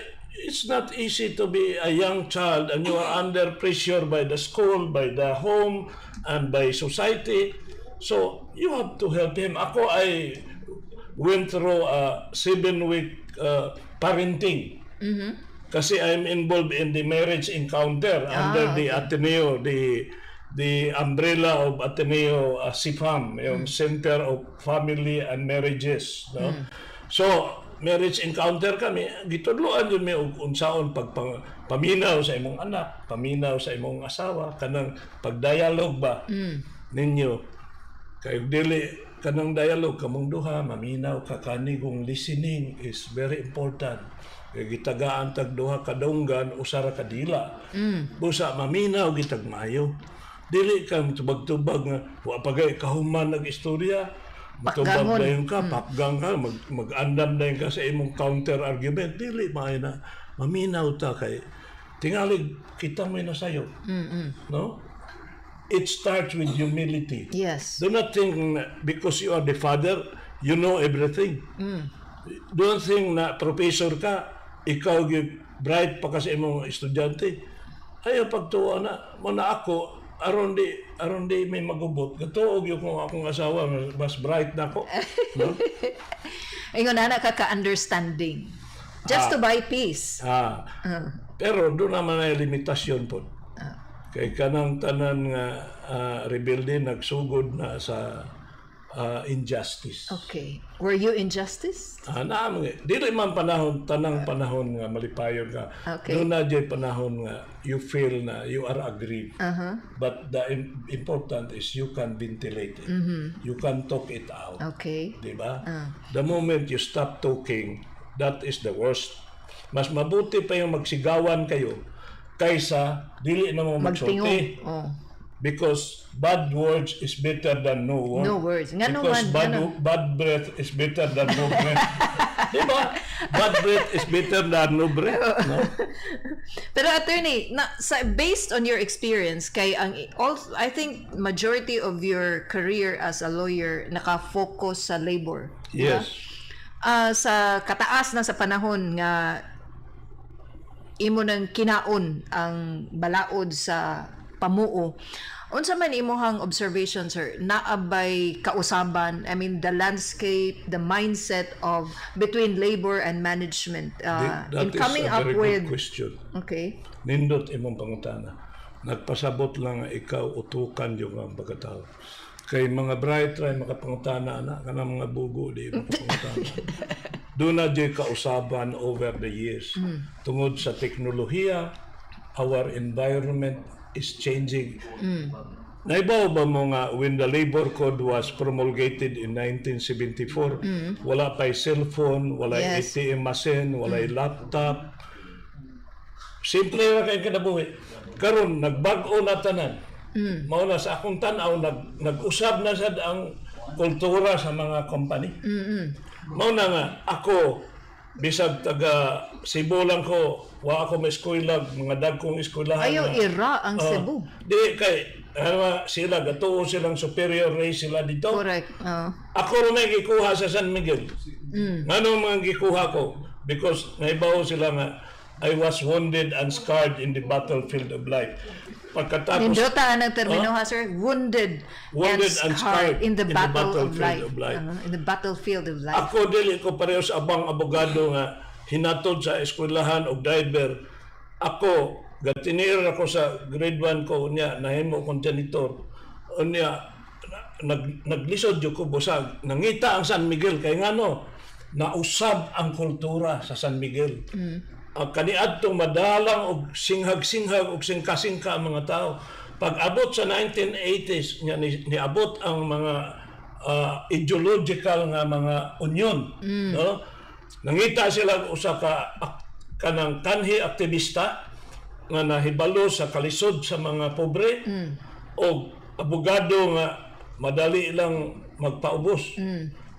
Speaker 2: it's not easy to be a young child and you are under pressure by the school, by the home, and by society. So you have to help him. Ako, I went through a 7-week parenting. Kasi I'm involved in the marriage encounter under the Ateneo, the umbrella of Ateneo CFAM, yung Center of Family and Marriages, no? So, marriage encounter kami, gitudloan gyud mi og unsaon pag paminaw sa imong anak, paminaw sa imong asawa, kanang pagdialog ba ninyo. Kay dili kanang dialogue kamong duha, maminaw ka, kanigong listening is very important. Kay gitagaan tag duha ka dunggan, usa ra ka dila. Busa maminaw gitag maayo. Dili ka tubag-tubag nga wa pa gay kahuman nag-istorya. Matubag
Speaker 1: Pakgangon.
Speaker 2: Dayon ka, pakgang ka, mag-andam dayon ka sa imong counter argument. Dili maayo na maminaw ta kay tingali kita mo na sayo. No? It starts with humility. Do not think na because you are the father, you know everything. Don't think na professor ka, ikaw gyud bright pa kasi imong estudyante. Ayaw pagtuo na mo na ako aron di may magubot. Gatuo gyud kung akong asawa mas bright na ako. No?
Speaker 1: Ingon ana ka ka-understanding. Just to buy peace.
Speaker 2: Ah. Pero doon naman ay limitasyon po. Kay kanang tanan nga rebelde nagsugod na sa injustice.
Speaker 1: Okay. Were you injustice?
Speaker 2: Ah, naa man dili man panahon tanang panahon nga malipayon ka. Doon na jud panahon nga you feel na you are aggrieved. But the important is you can ventilate it. You can talk it out. Di ba? The moment you stop talking, that is the worst. Mas mabuti pa yung magsigawan kayo kaysa dili na mo magsulti.
Speaker 1: Magtingog. Oh.
Speaker 2: Because bad words is better than no word.
Speaker 1: No words. Ngano
Speaker 2: Because
Speaker 1: man,
Speaker 2: bad,
Speaker 1: ngano-
Speaker 2: bad breath is better than no breath. Di ba? Bad breath is better than no breath. No?
Speaker 1: Pero attorney, na, sa, based on your experience, kay ang all I think majority of your career as a lawyer naka-focus sa labor. Di ba?
Speaker 2: Yes.
Speaker 1: Ah, sa kataas na sa panahon nga imo nang kinaon ang balaod sa pamuo. Unsa man imuhang observation, sir, naa bay kausaban, I mean, the landscape, the mindset of between labor and management
Speaker 2: That
Speaker 1: in
Speaker 2: is
Speaker 1: coming
Speaker 2: a
Speaker 1: up
Speaker 2: very
Speaker 1: with
Speaker 2: good question. Nindot imong pangutana. Nagpasabot lang nga ikaw utukan yung ang pagkatao. Kay mga bright ra makapangutana na kanang mga bugo di makapangutana. Doon na di kausaban over the years. Tungod sa teknolohiya, our environment is changing. Naibaw ba mo nga when the labor code was promulgated in 1974, wala pa'y cellphone, wala ATM machine, wala laptop. Simple ra kay kinabuhi. Karon nagbag-o na tanan. Mao na sa akong tan-aw nag-usab na sad ang kultura sa mga company. Mao na nga ako bisag taga Cebu lang ko, wa ako may eskwela, mga dagkong eskwelahan.
Speaker 1: Ayaw
Speaker 2: nga-
Speaker 1: ira ang
Speaker 2: Oh,
Speaker 1: Cebu.
Speaker 2: Di kay ano, sila gatuo silang superior race sila dito.
Speaker 1: Correct. Oh.
Speaker 2: Ako rin may gikuha sa San Miguel. Ngano mga gikuha ko? Because naibaw sila nga I was wounded and scarred in the battlefield of life. Pagkatapos
Speaker 1: Nindota ang termino ha, sir, wounded,
Speaker 2: Wounded
Speaker 1: and scarred in the battle of
Speaker 2: battlefield
Speaker 1: life.
Speaker 2: of life.
Speaker 1: In the battlefield of life.
Speaker 2: Ako dili ko pareho sa abang abogado nga hinatod sa eskwelahan og driver. Ako gatinir ako sa grade 1 ko, unya nahimo kong janitor. Unya naglisod jud ko busag nangita ang San Miguel kay ngano nausab ang kultura sa San Miguel. Ang kaniadtong madalang og singhag-singhag og singka-singka ang mga tao. Pag abot sa 1980s nya niabot ang mga ideological nga mga union, no? Nangita sila og usa ka kanang kanhi aktivista nga nahibalo sa kalisod sa mga pobre og abogado nga madali lang magpaubos.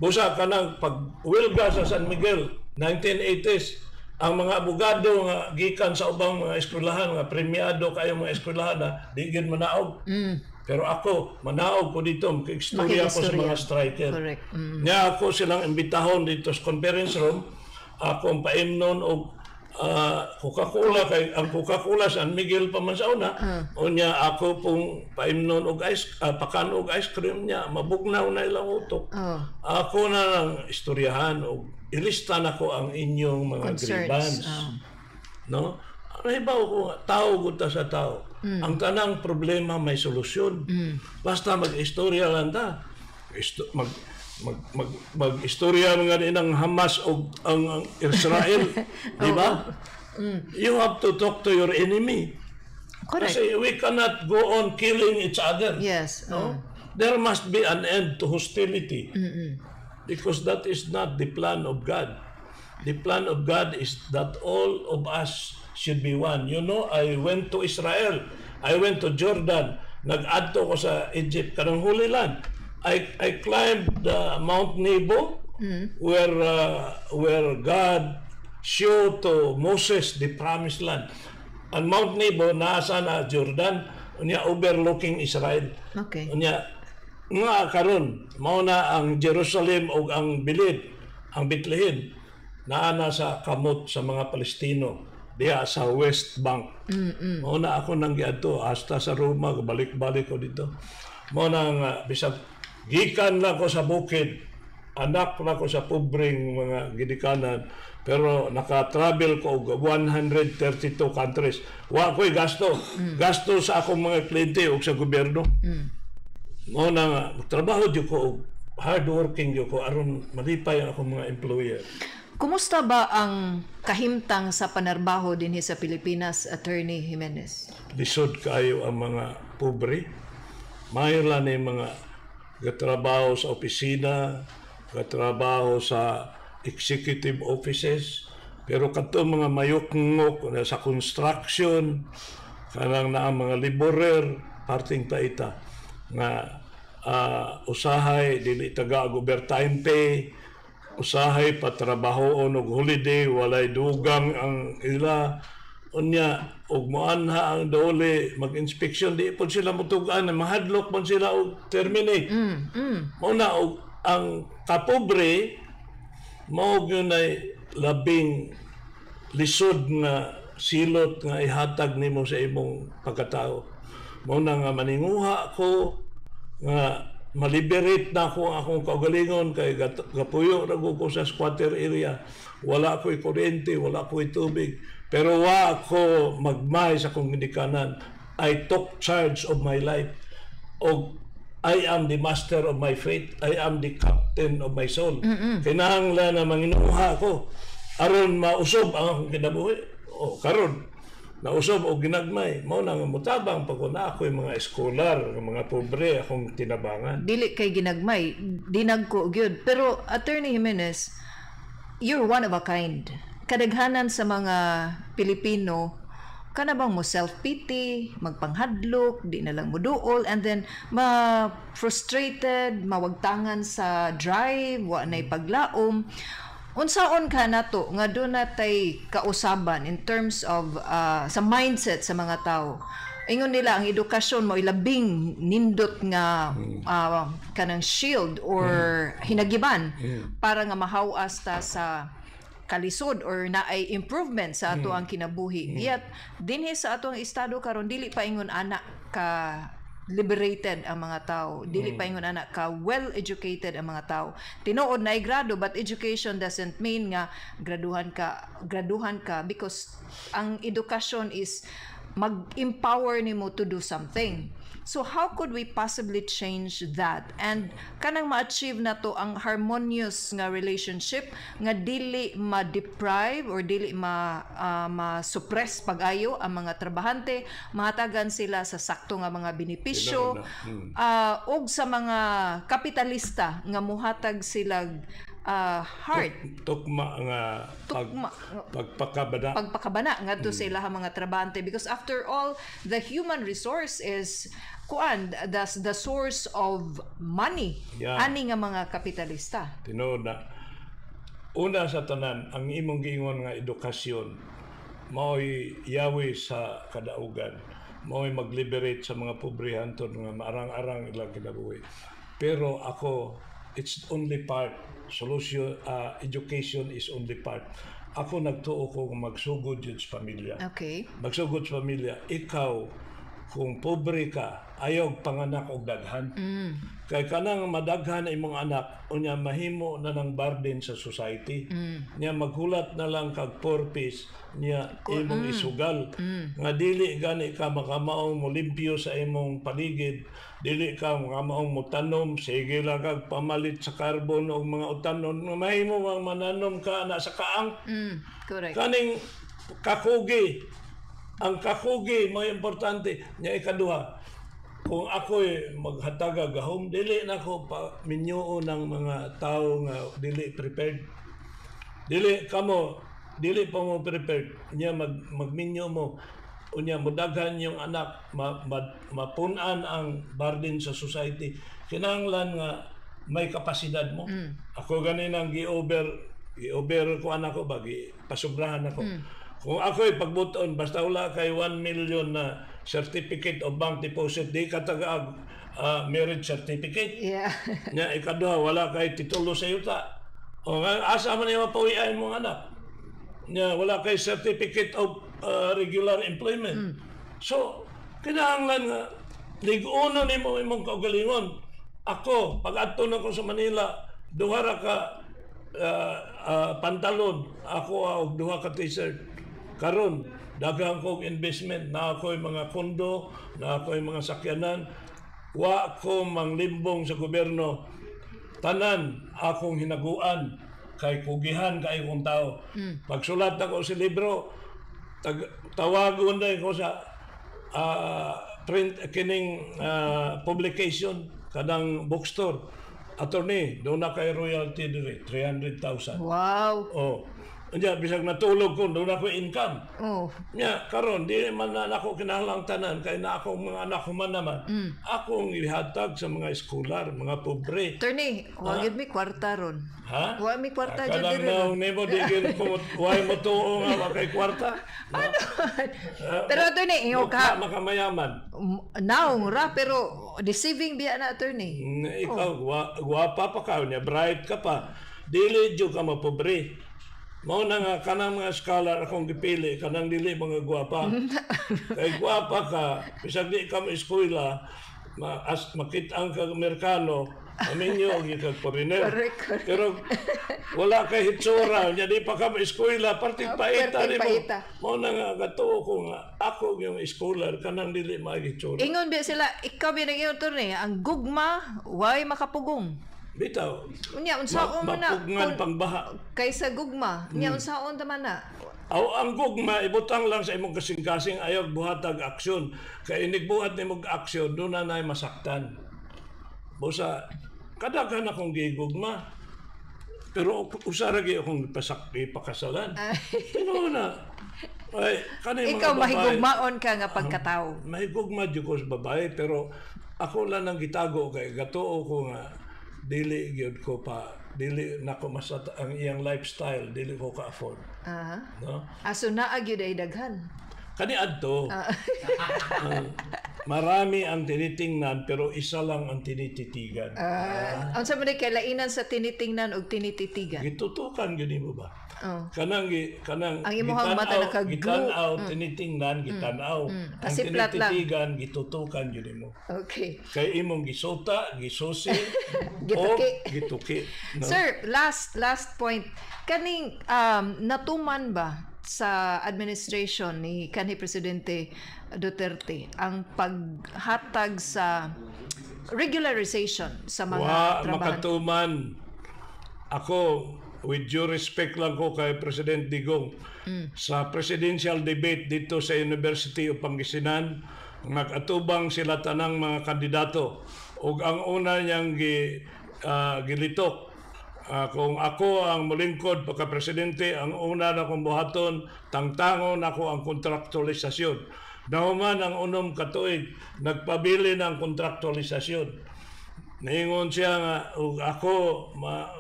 Speaker 2: Busa kanang pag welga sa San Miguel 1980s, ang mga abogado nga gikan sa ubang mga eskwelahan nga premiado kayo mga eskwelahan na di gyud manaog. Pero ako, manaog ko dito, makig-istorya ko sa
Speaker 1: Makig-istorya.
Speaker 2: Mga striker.
Speaker 1: Correct.
Speaker 2: Nya ako silang imbitahon dito sa conference room, ako ang paimnon og Coca-Cola kay ang Coca-Cola San Miguel pa man sa una. Unya ako pong paimnon og ice pakan og ice cream niya, mabugnaw na ilang utok. Ako na lang istoryahan og ilista nako ang inyong mga
Speaker 1: Concerns.
Speaker 2: grievance. No? Nahibaw ko nga, tao gud ta sa tao. Ang tanang problema may solusyon. Basta mag-istorya lang ta. Isto, mag mag mag mag-istorya nga din ang Hamas o ang Israel, di ba? You have to talk to your enemy.
Speaker 1: Correct.
Speaker 2: Kasi we cannot go on killing each other. No? There must be an end to hostility. Because that is not the plan of God. The plan of God is that all of us should be one. I went to Israel. I went to Jordan. Nag-adto ko sa Egypt kanang Holy Land. I climbed the Mount Nebo where God showed to Moses the promised land. Ang Mount Nebo nasa na Jordan, unya overlooking Israel. Unya nga karon mao na ang Jerusalem ug ang bilid, ang Bethlehem, naa na sa kamot sa mga Palestino diha sa West Bank. Mao na ako nang giadto hasta sa Roma, balik-balik ko dito. Mao na nga bisag gikan lang ko sa bukid, anak na ko sa pobreng mga gidikanan, pero naka-travel ko og 132 countries. Wa ko'y gasto. Gasto sa akong mga kliyente ug sa gobyerno. Mao na nga trabaho jud ko og hard working jud ko aron malipay ang akong mga employer.
Speaker 1: Kumusta ba ang kahimtang sa panarbaho dinhi sa Pilipinas, Attorney Jimenez?
Speaker 2: Lisod kaayo ang mga pobre. Maayo lang ni mga gatrabaho sa opisina, gatrabaho sa executive offices, pero kadto mga mayukngok na sa construction, kanang naa mga laborer, parting taita nga usahay dili taga og overtime pay, usahay patrabahoon og holiday, walay dugang ang ila. Unya og moanha ang DOLE mag-inspection, di pod sila motugan, mahadlok man sila og terminate. Mao na og ang kapobre mao gyud nay labing lisod nga silot nga ihatag nimo sa imong pagkatao. Mao na nga maninguha ko nga maliberate na ako ang akong kaugalingon kay gapuyo ra ko sa squatter area. Wala ko'y kuryente, wala ko'y tubig. Pero wa ako magmay sa akong gidikanan. I took charge of my life. Og I am the master of my fate. I am the captain of my soul. Kinahanglan na manginuha ko aron mausob ang akong kinabuhi. O karon nausob og ginagmay. Mao na nga mutabang pa ko na ako'y mga eskolar, mga pobre akong tinabangan.
Speaker 1: Dili kay ginagmay, dinagko gyud. Pero Attorney Jimenez, you're one of a kind. Kadaghanan sa mga Pilipino kana bang mo self-pity, magpanghadlok, di na lang mo duol, and then ma frustrated, mawagtangan sa drive, wa na'y paglaom. Unsaon ka nato nga duna tay kausaban in terms of sa mindset sa mga tao? Ingon nila ang edukasyon mo ilabing nindot nga kanang shield or hinagiban para nga mahawas ta sa kalisod or naay improvement sa ato ang kinabuhi. Yet dinhi sa ato ang estado karon, dili pa ingon ana ka liberated ang mga tao. Dili pa ingon ana ka well educated ang mga tao. Tinuod na grado, but education doesn't mean nga graduhan ka because ang edukasyon is mag-empower nimo to do something. So how could we possibly change that? And kanang ma-achieve na to ang harmonious nga relationship nga dili ma-deprive or dili ma-suppress pag-ayo ang mga trabahante, mahatagan sila sa sakto nga mga benepisyo, ug sa mga kapitalista nga muhatag sila heart
Speaker 2: Tukma nga pag,
Speaker 1: Tukma.
Speaker 2: Pagpakabana.
Speaker 1: Pagpakabana ngadto sa ilahang mga trabahante, because after all, the human resource is kuan, the source of money ani nga mga kapitalista.
Speaker 2: Tinuod na. Una sa tanan, ang imong giingon nga edukasyon mao'y yawi sa kadaugan. Mao'y mag-liberate sa mga pobre hantod nga maarang-arang ilang kinabuhi. Pero ako, it's only part. Solution, education is only part. Ako, nagtuo ko magsugod yun sa pamilya. Magsugod sa pamilya. Ikaw, kung pobre ka, ayaw panganak og daghan. Kay kanang madaghan imong anak, unya mahimo na ng burden sa society. Nya maghulat na lang kag 4 piece niya imong isugal. Nga dili gani ka makamaong molimpyo sa imong paligid, dili ka makamaong motanom, sige lang kag pamalit sa carbon og mga utanon, nga mahimo ang mananom ka na sa kaang. Kaning kakugi, ang kakugi mo importante nya. Ikaduha, kung ako'y maghatag gahom, dili na ko pa minyoon ng mga tao nga dili prepared. Dili kamo, dili pa mo prepared nya magminyo mo, unya mudaghan yung anak, mapun-an ang burden sa society. Kinahanglan nga may kapasidad mo. Ako ganin ang gi-over ko anak ko ba, gi pasubrahan ako. Kung ako'y pagbuton, basta wala kay 1 million na certificate of bank deposit, di ka taga marriage certificate. Nya ikaduha, wala kay titulo sa yuta. O nga, asa man niya mapawian mong anak? Nya wala kay certificate of regular employment. So, kinahanglan nga lig-uno nimo imong kaugalingon. Ako, pag adto na ko sa Manila, duha ra ka pantalon, ako og duha ka T-shirt. Karon, daghan kog investment, na ako'y mga kondo, na ako'y mga sakyanan. Wa ko manglimbong sa gobyerno. Tanan akong hinaguan kay kugihan kay kong tao. Pagsulat ako sa libro, tawagon na ko sa print kining publication kanang bookstore. "Attorney, doon na kay royalty diri, 300,000." Oh. Unya bisag natulog ko, doon ako income. Nya karon di man na nako kinahanglang tanan kay na akong mga anak ko man naman. Akong ihatag sa mga eskolar, mga pobre.
Speaker 1: Attorney, wa gyud mi kwarta ron.
Speaker 2: Ha?
Speaker 1: Wa mi kwarta jud
Speaker 2: Kanang
Speaker 1: diri.
Speaker 2: Naong nimo di gyud ko way mo tuo nga wa kay kwarta.
Speaker 1: Ano? Pero attorney, ingon ka
Speaker 2: Makamayaman.
Speaker 1: Naong ra, pero deceiving biya na, attorney.
Speaker 2: Ikaw gwapa pa ka nya, bright ka pa. Dili jud ka mapobre. Mao na nga kanang mga scholar akong gipili kanang dili mga gwapa. Kay gwapa ka, bisag di ka mo eskwela, as makita ang kag Amerikano, aminyo og kag foreigner.
Speaker 1: Correct, correct.
Speaker 2: Pero wala kay hitsura, nya di pa ka mo eskwela, perting paita
Speaker 1: perting
Speaker 2: nimo.
Speaker 1: Paita.
Speaker 2: Mao na nga gatuo ko nga ako yung scholar kanang dili maay hitsura.
Speaker 1: Ingon biya sila, ikaw biya nag-ingon, attorney, ang gugma way makapugong.
Speaker 2: Bitaw.
Speaker 1: Unya unsaon man na
Speaker 2: Mapugngan pang baha.
Speaker 1: Kaysa gugma? Unya unsaon ta man na?
Speaker 2: Aw, ang gugma ibutang lang sa imong kasing-kasing, ayaw buhatag aksyon. Kay inig buhat nimo og aksyon, doon na nay masaktan. Busa kadaghan akong gigugma. Pero usa ra gyud akong ipakasalan. Pero na ay kani mga
Speaker 1: Ikaw
Speaker 2: babae,
Speaker 1: mahigugmaon ka nga pagkatao.
Speaker 2: Mahigugma jud ko sa babae, pero ako lang ang gitago kay gatuo ko nga dili gyud ko pa dili nako masat ang iyang lifestyle, dili ko ka-afford. No?
Speaker 1: Aso naa gyud ay daghan.
Speaker 2: Kani adto. Marami ang tinitingnan pero isa lang ang tinititigan.
Speaker 1: Ah, unsa man kay lainan sa tinitingnan ug tinititigan?
Speaker 2: Gitutukan gyud nimo ba?
Speaker 1: Oh.
Speaker 2: Kanang
Speaker 1: Ang imuhang mata naka-glue.
Speaker 2: Gitan-aw, tinitingnan, gitan-aw. Ang
Speaker 1: Pasiplat lang.
Speaker 2: tinititigan, gitutukan gyud nimo. Kay imong gisuta, gisusi,
Speaker 1: Gituki.
Speaker 2: o gituki. No?
Speaker 1: Sir, last last point. Kaning natuman ba sa administration ni kanhi Presidente Duterte ang paghatag sa regularization sa mga
Speaker 2: Wa
Speaker 1: trabahante?
Speaker 2: makatuman. Ako, with due respect lang ko kay President Digong, sa presidential debate dito sa University of Pangasinan, nag-atubang sila tanang mga kandidato. Ug ang una niyang gilitok, kung ako ang mulingkod pagka presidente, ang una na kong buhaton, tangtangon ako ang kontraktualisasyon. Nahuman ang 6 ka tuig, nagpabili ng kontraktualisasyon. Niingon siya nga, "Ug ako,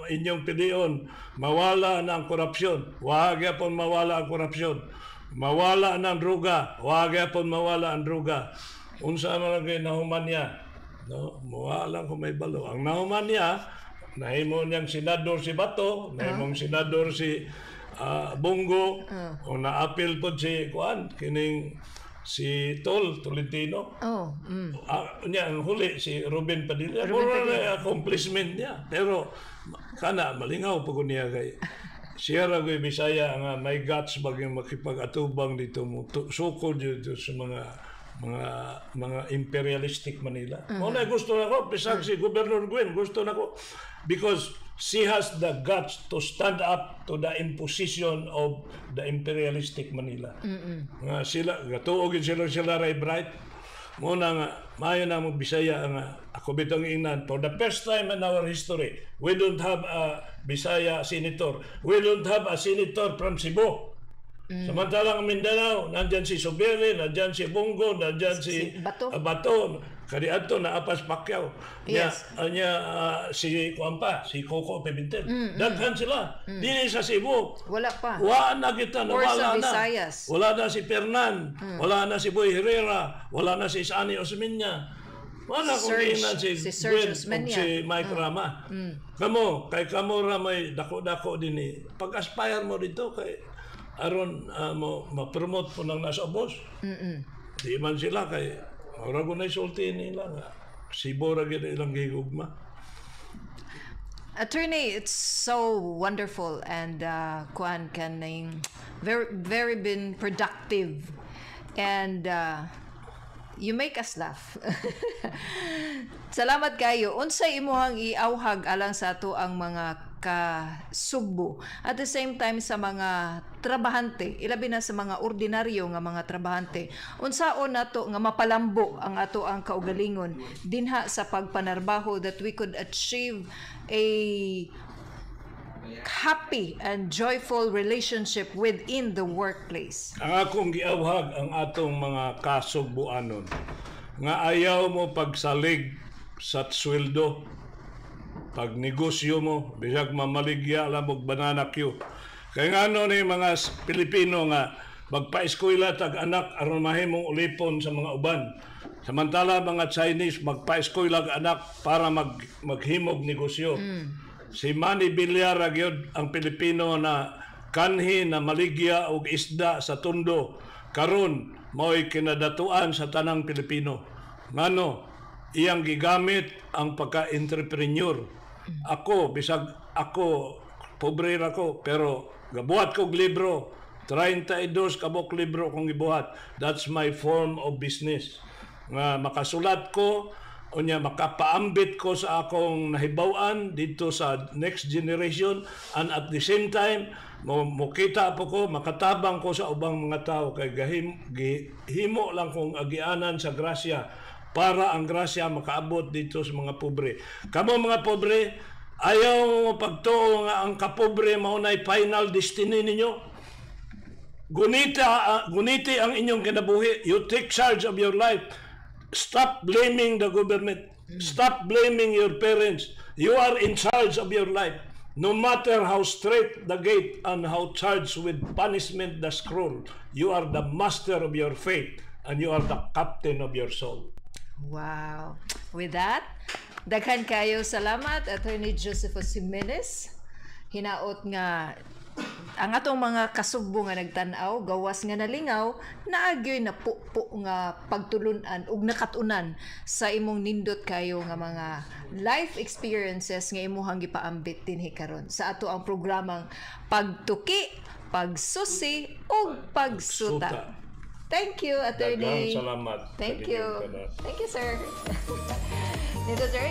Speaker 2: inyong pilion, mawala na ang korupsyon." Wa gyapon mawala ang korupsyon. Mawala ng droga, wa gyapon mawala ang droga. Unsa man lang kay nahuman niya? No, mawala ko may balo. Ang nahuman niya, nahimo niyang senador si Bato, nahimong senador si Bong Go, o naapil pod si kuan kining si Tol Tolentino. Niya, ang huli si Robin Padilla. Ruben Padilla. Accomplishment niya. Pero kana malingaw pa ko niya kay siya ra ko'y Bisaya nga may guts bagay makipag-atubang dito mo sukol dito sa mga imperialistic Manila. Mao na gusto nako bisag si Governor Gwen, gusto nako because she has the guts to stand up to the imposition of the imperialistic Manila. Nga sila gatuo gyud sila ray bright. Mao na nga maayo na mo Bisaya nga ako bitong ingnan, for the first time in our history, we don't have a Bisaya senator. We don't have a senator from Cebu. Samantalang ang Mindanao, nandyan si Zubiri, nandyan si Bong Go, nandyan si,
Speaker 1: Si Bato.
Speaker 2: Bato. Kani adto naa pas Pacquiao. Nya, nya si kuan pa, si Koko Pimentel. Daghan sila. Dili sa Cebu.
Speaker 1: Wala pa.
Speaker 2: Wala na kita
Speaker 1: Or
Speaker 2: nawala
Speaker 1: sa
Speaker 2: na.
Speaker 1: Visayas.
Speaker 2: Wala na si Fernan, wala na si Boy Herrera, wala na si Sonny Osmeña. Wala kung
Speaker 1: Serge,
Speaker 2: ingnan si,
Speaker 1: si Serge
Speaker 2: Gwen ug
Speaker 1: Osmeña.
Speaker 2: si Mike Rama. Kamo, kay kamo ra may dako-dako din eh. Pag-aspire mo dito kay aron mo ma-promote po nang nasa ubos. Di man sila kay mura ko na isulti nila nga. Cebu ra gyud ilang gigugma.
Speaker 1: Attorney, it's so wonderful and kuan kaning very very been productive and you make us laugh. Salamat kayo. Unsay imuhang iawhag alang sa ato ang mga kasugbo at the same time sa mga trabahante, ilabi na sa mga ordinaryo nga mga trabahante, unsaon nato nga mapalambo ang ato ang kaugalingon dinha sa pagpanarbaho that we could achieve a happy and joyful relationship within the workplace?
Speaker 2: Ang akong giawhag ang atong mga kasugbuanon nga ayaw mo pagsalig sa sweldo, pag negosyo mo, bisag mamaligya lang og banana cue. Kay ngano ni mga Pilipino nga magpa-eskwela tag anak aron mahimong ulipon sa mga uban? Samantala mga Chinese magpa-eskwela og anak para maghimog negosyo. Si Manny Villar ra gyud ang Pilipino na kanhi na maligya og isda sa Tondo. Karon mao'y kinadatuan sa tanang Pilipino. Ngano iyang gigamit ang pagka-entrepreneur. Ako, bisag ako, pobre ra ko, pero gabuhat kog libro. 32 kabok libro kong gibuhat. That's my form of business. Nga makasulat ko, unya makapaambit ko sa akong nahibaw-an dito sa next generation and at the same time mo mokita po ko, makatabang ko sa ubang mga tao kay gahim gihimo lang kong agianan sa grasya para ang grasya makaabot dito sa mga pobre. Kamo mga pobre, ayaw mo pagtuo nga ang kapobre mao nay final destiny ninyo. Gunita, guniti ang inyong kinabuhi. You take charge of your life. Stop blaming the government. Stop blaming your parents. You are in charge of your life. No matter how straight the gate and how charged with punishment the scroll, you are the master of your fate and you are the captain of your soul.
Speaker 1: Wow. With that, daghan kayo salamat, Attorney Josephus Jimenez. Hinaot nga ang atong mga kasugbo nga nagtan-aw, gawas nga nalingaw, naagyoy na pupo nga pagtulunan ug nakatunan sa imong nindot kayo nga mga life experiences nga imuhang gipaambit dinhi karon sa ato ang programang Pagtuki, Pagsusi ug Pagsuta.
Speaker 2: Suta.
Speaker 1: Thank you, Attorney.
Speaker 2: Daghang salamat.
Speaker 1: Thank you.
Speaker 2: Kaninyong tanan.
Speaker 1: Thank you, sir. Nito, sir.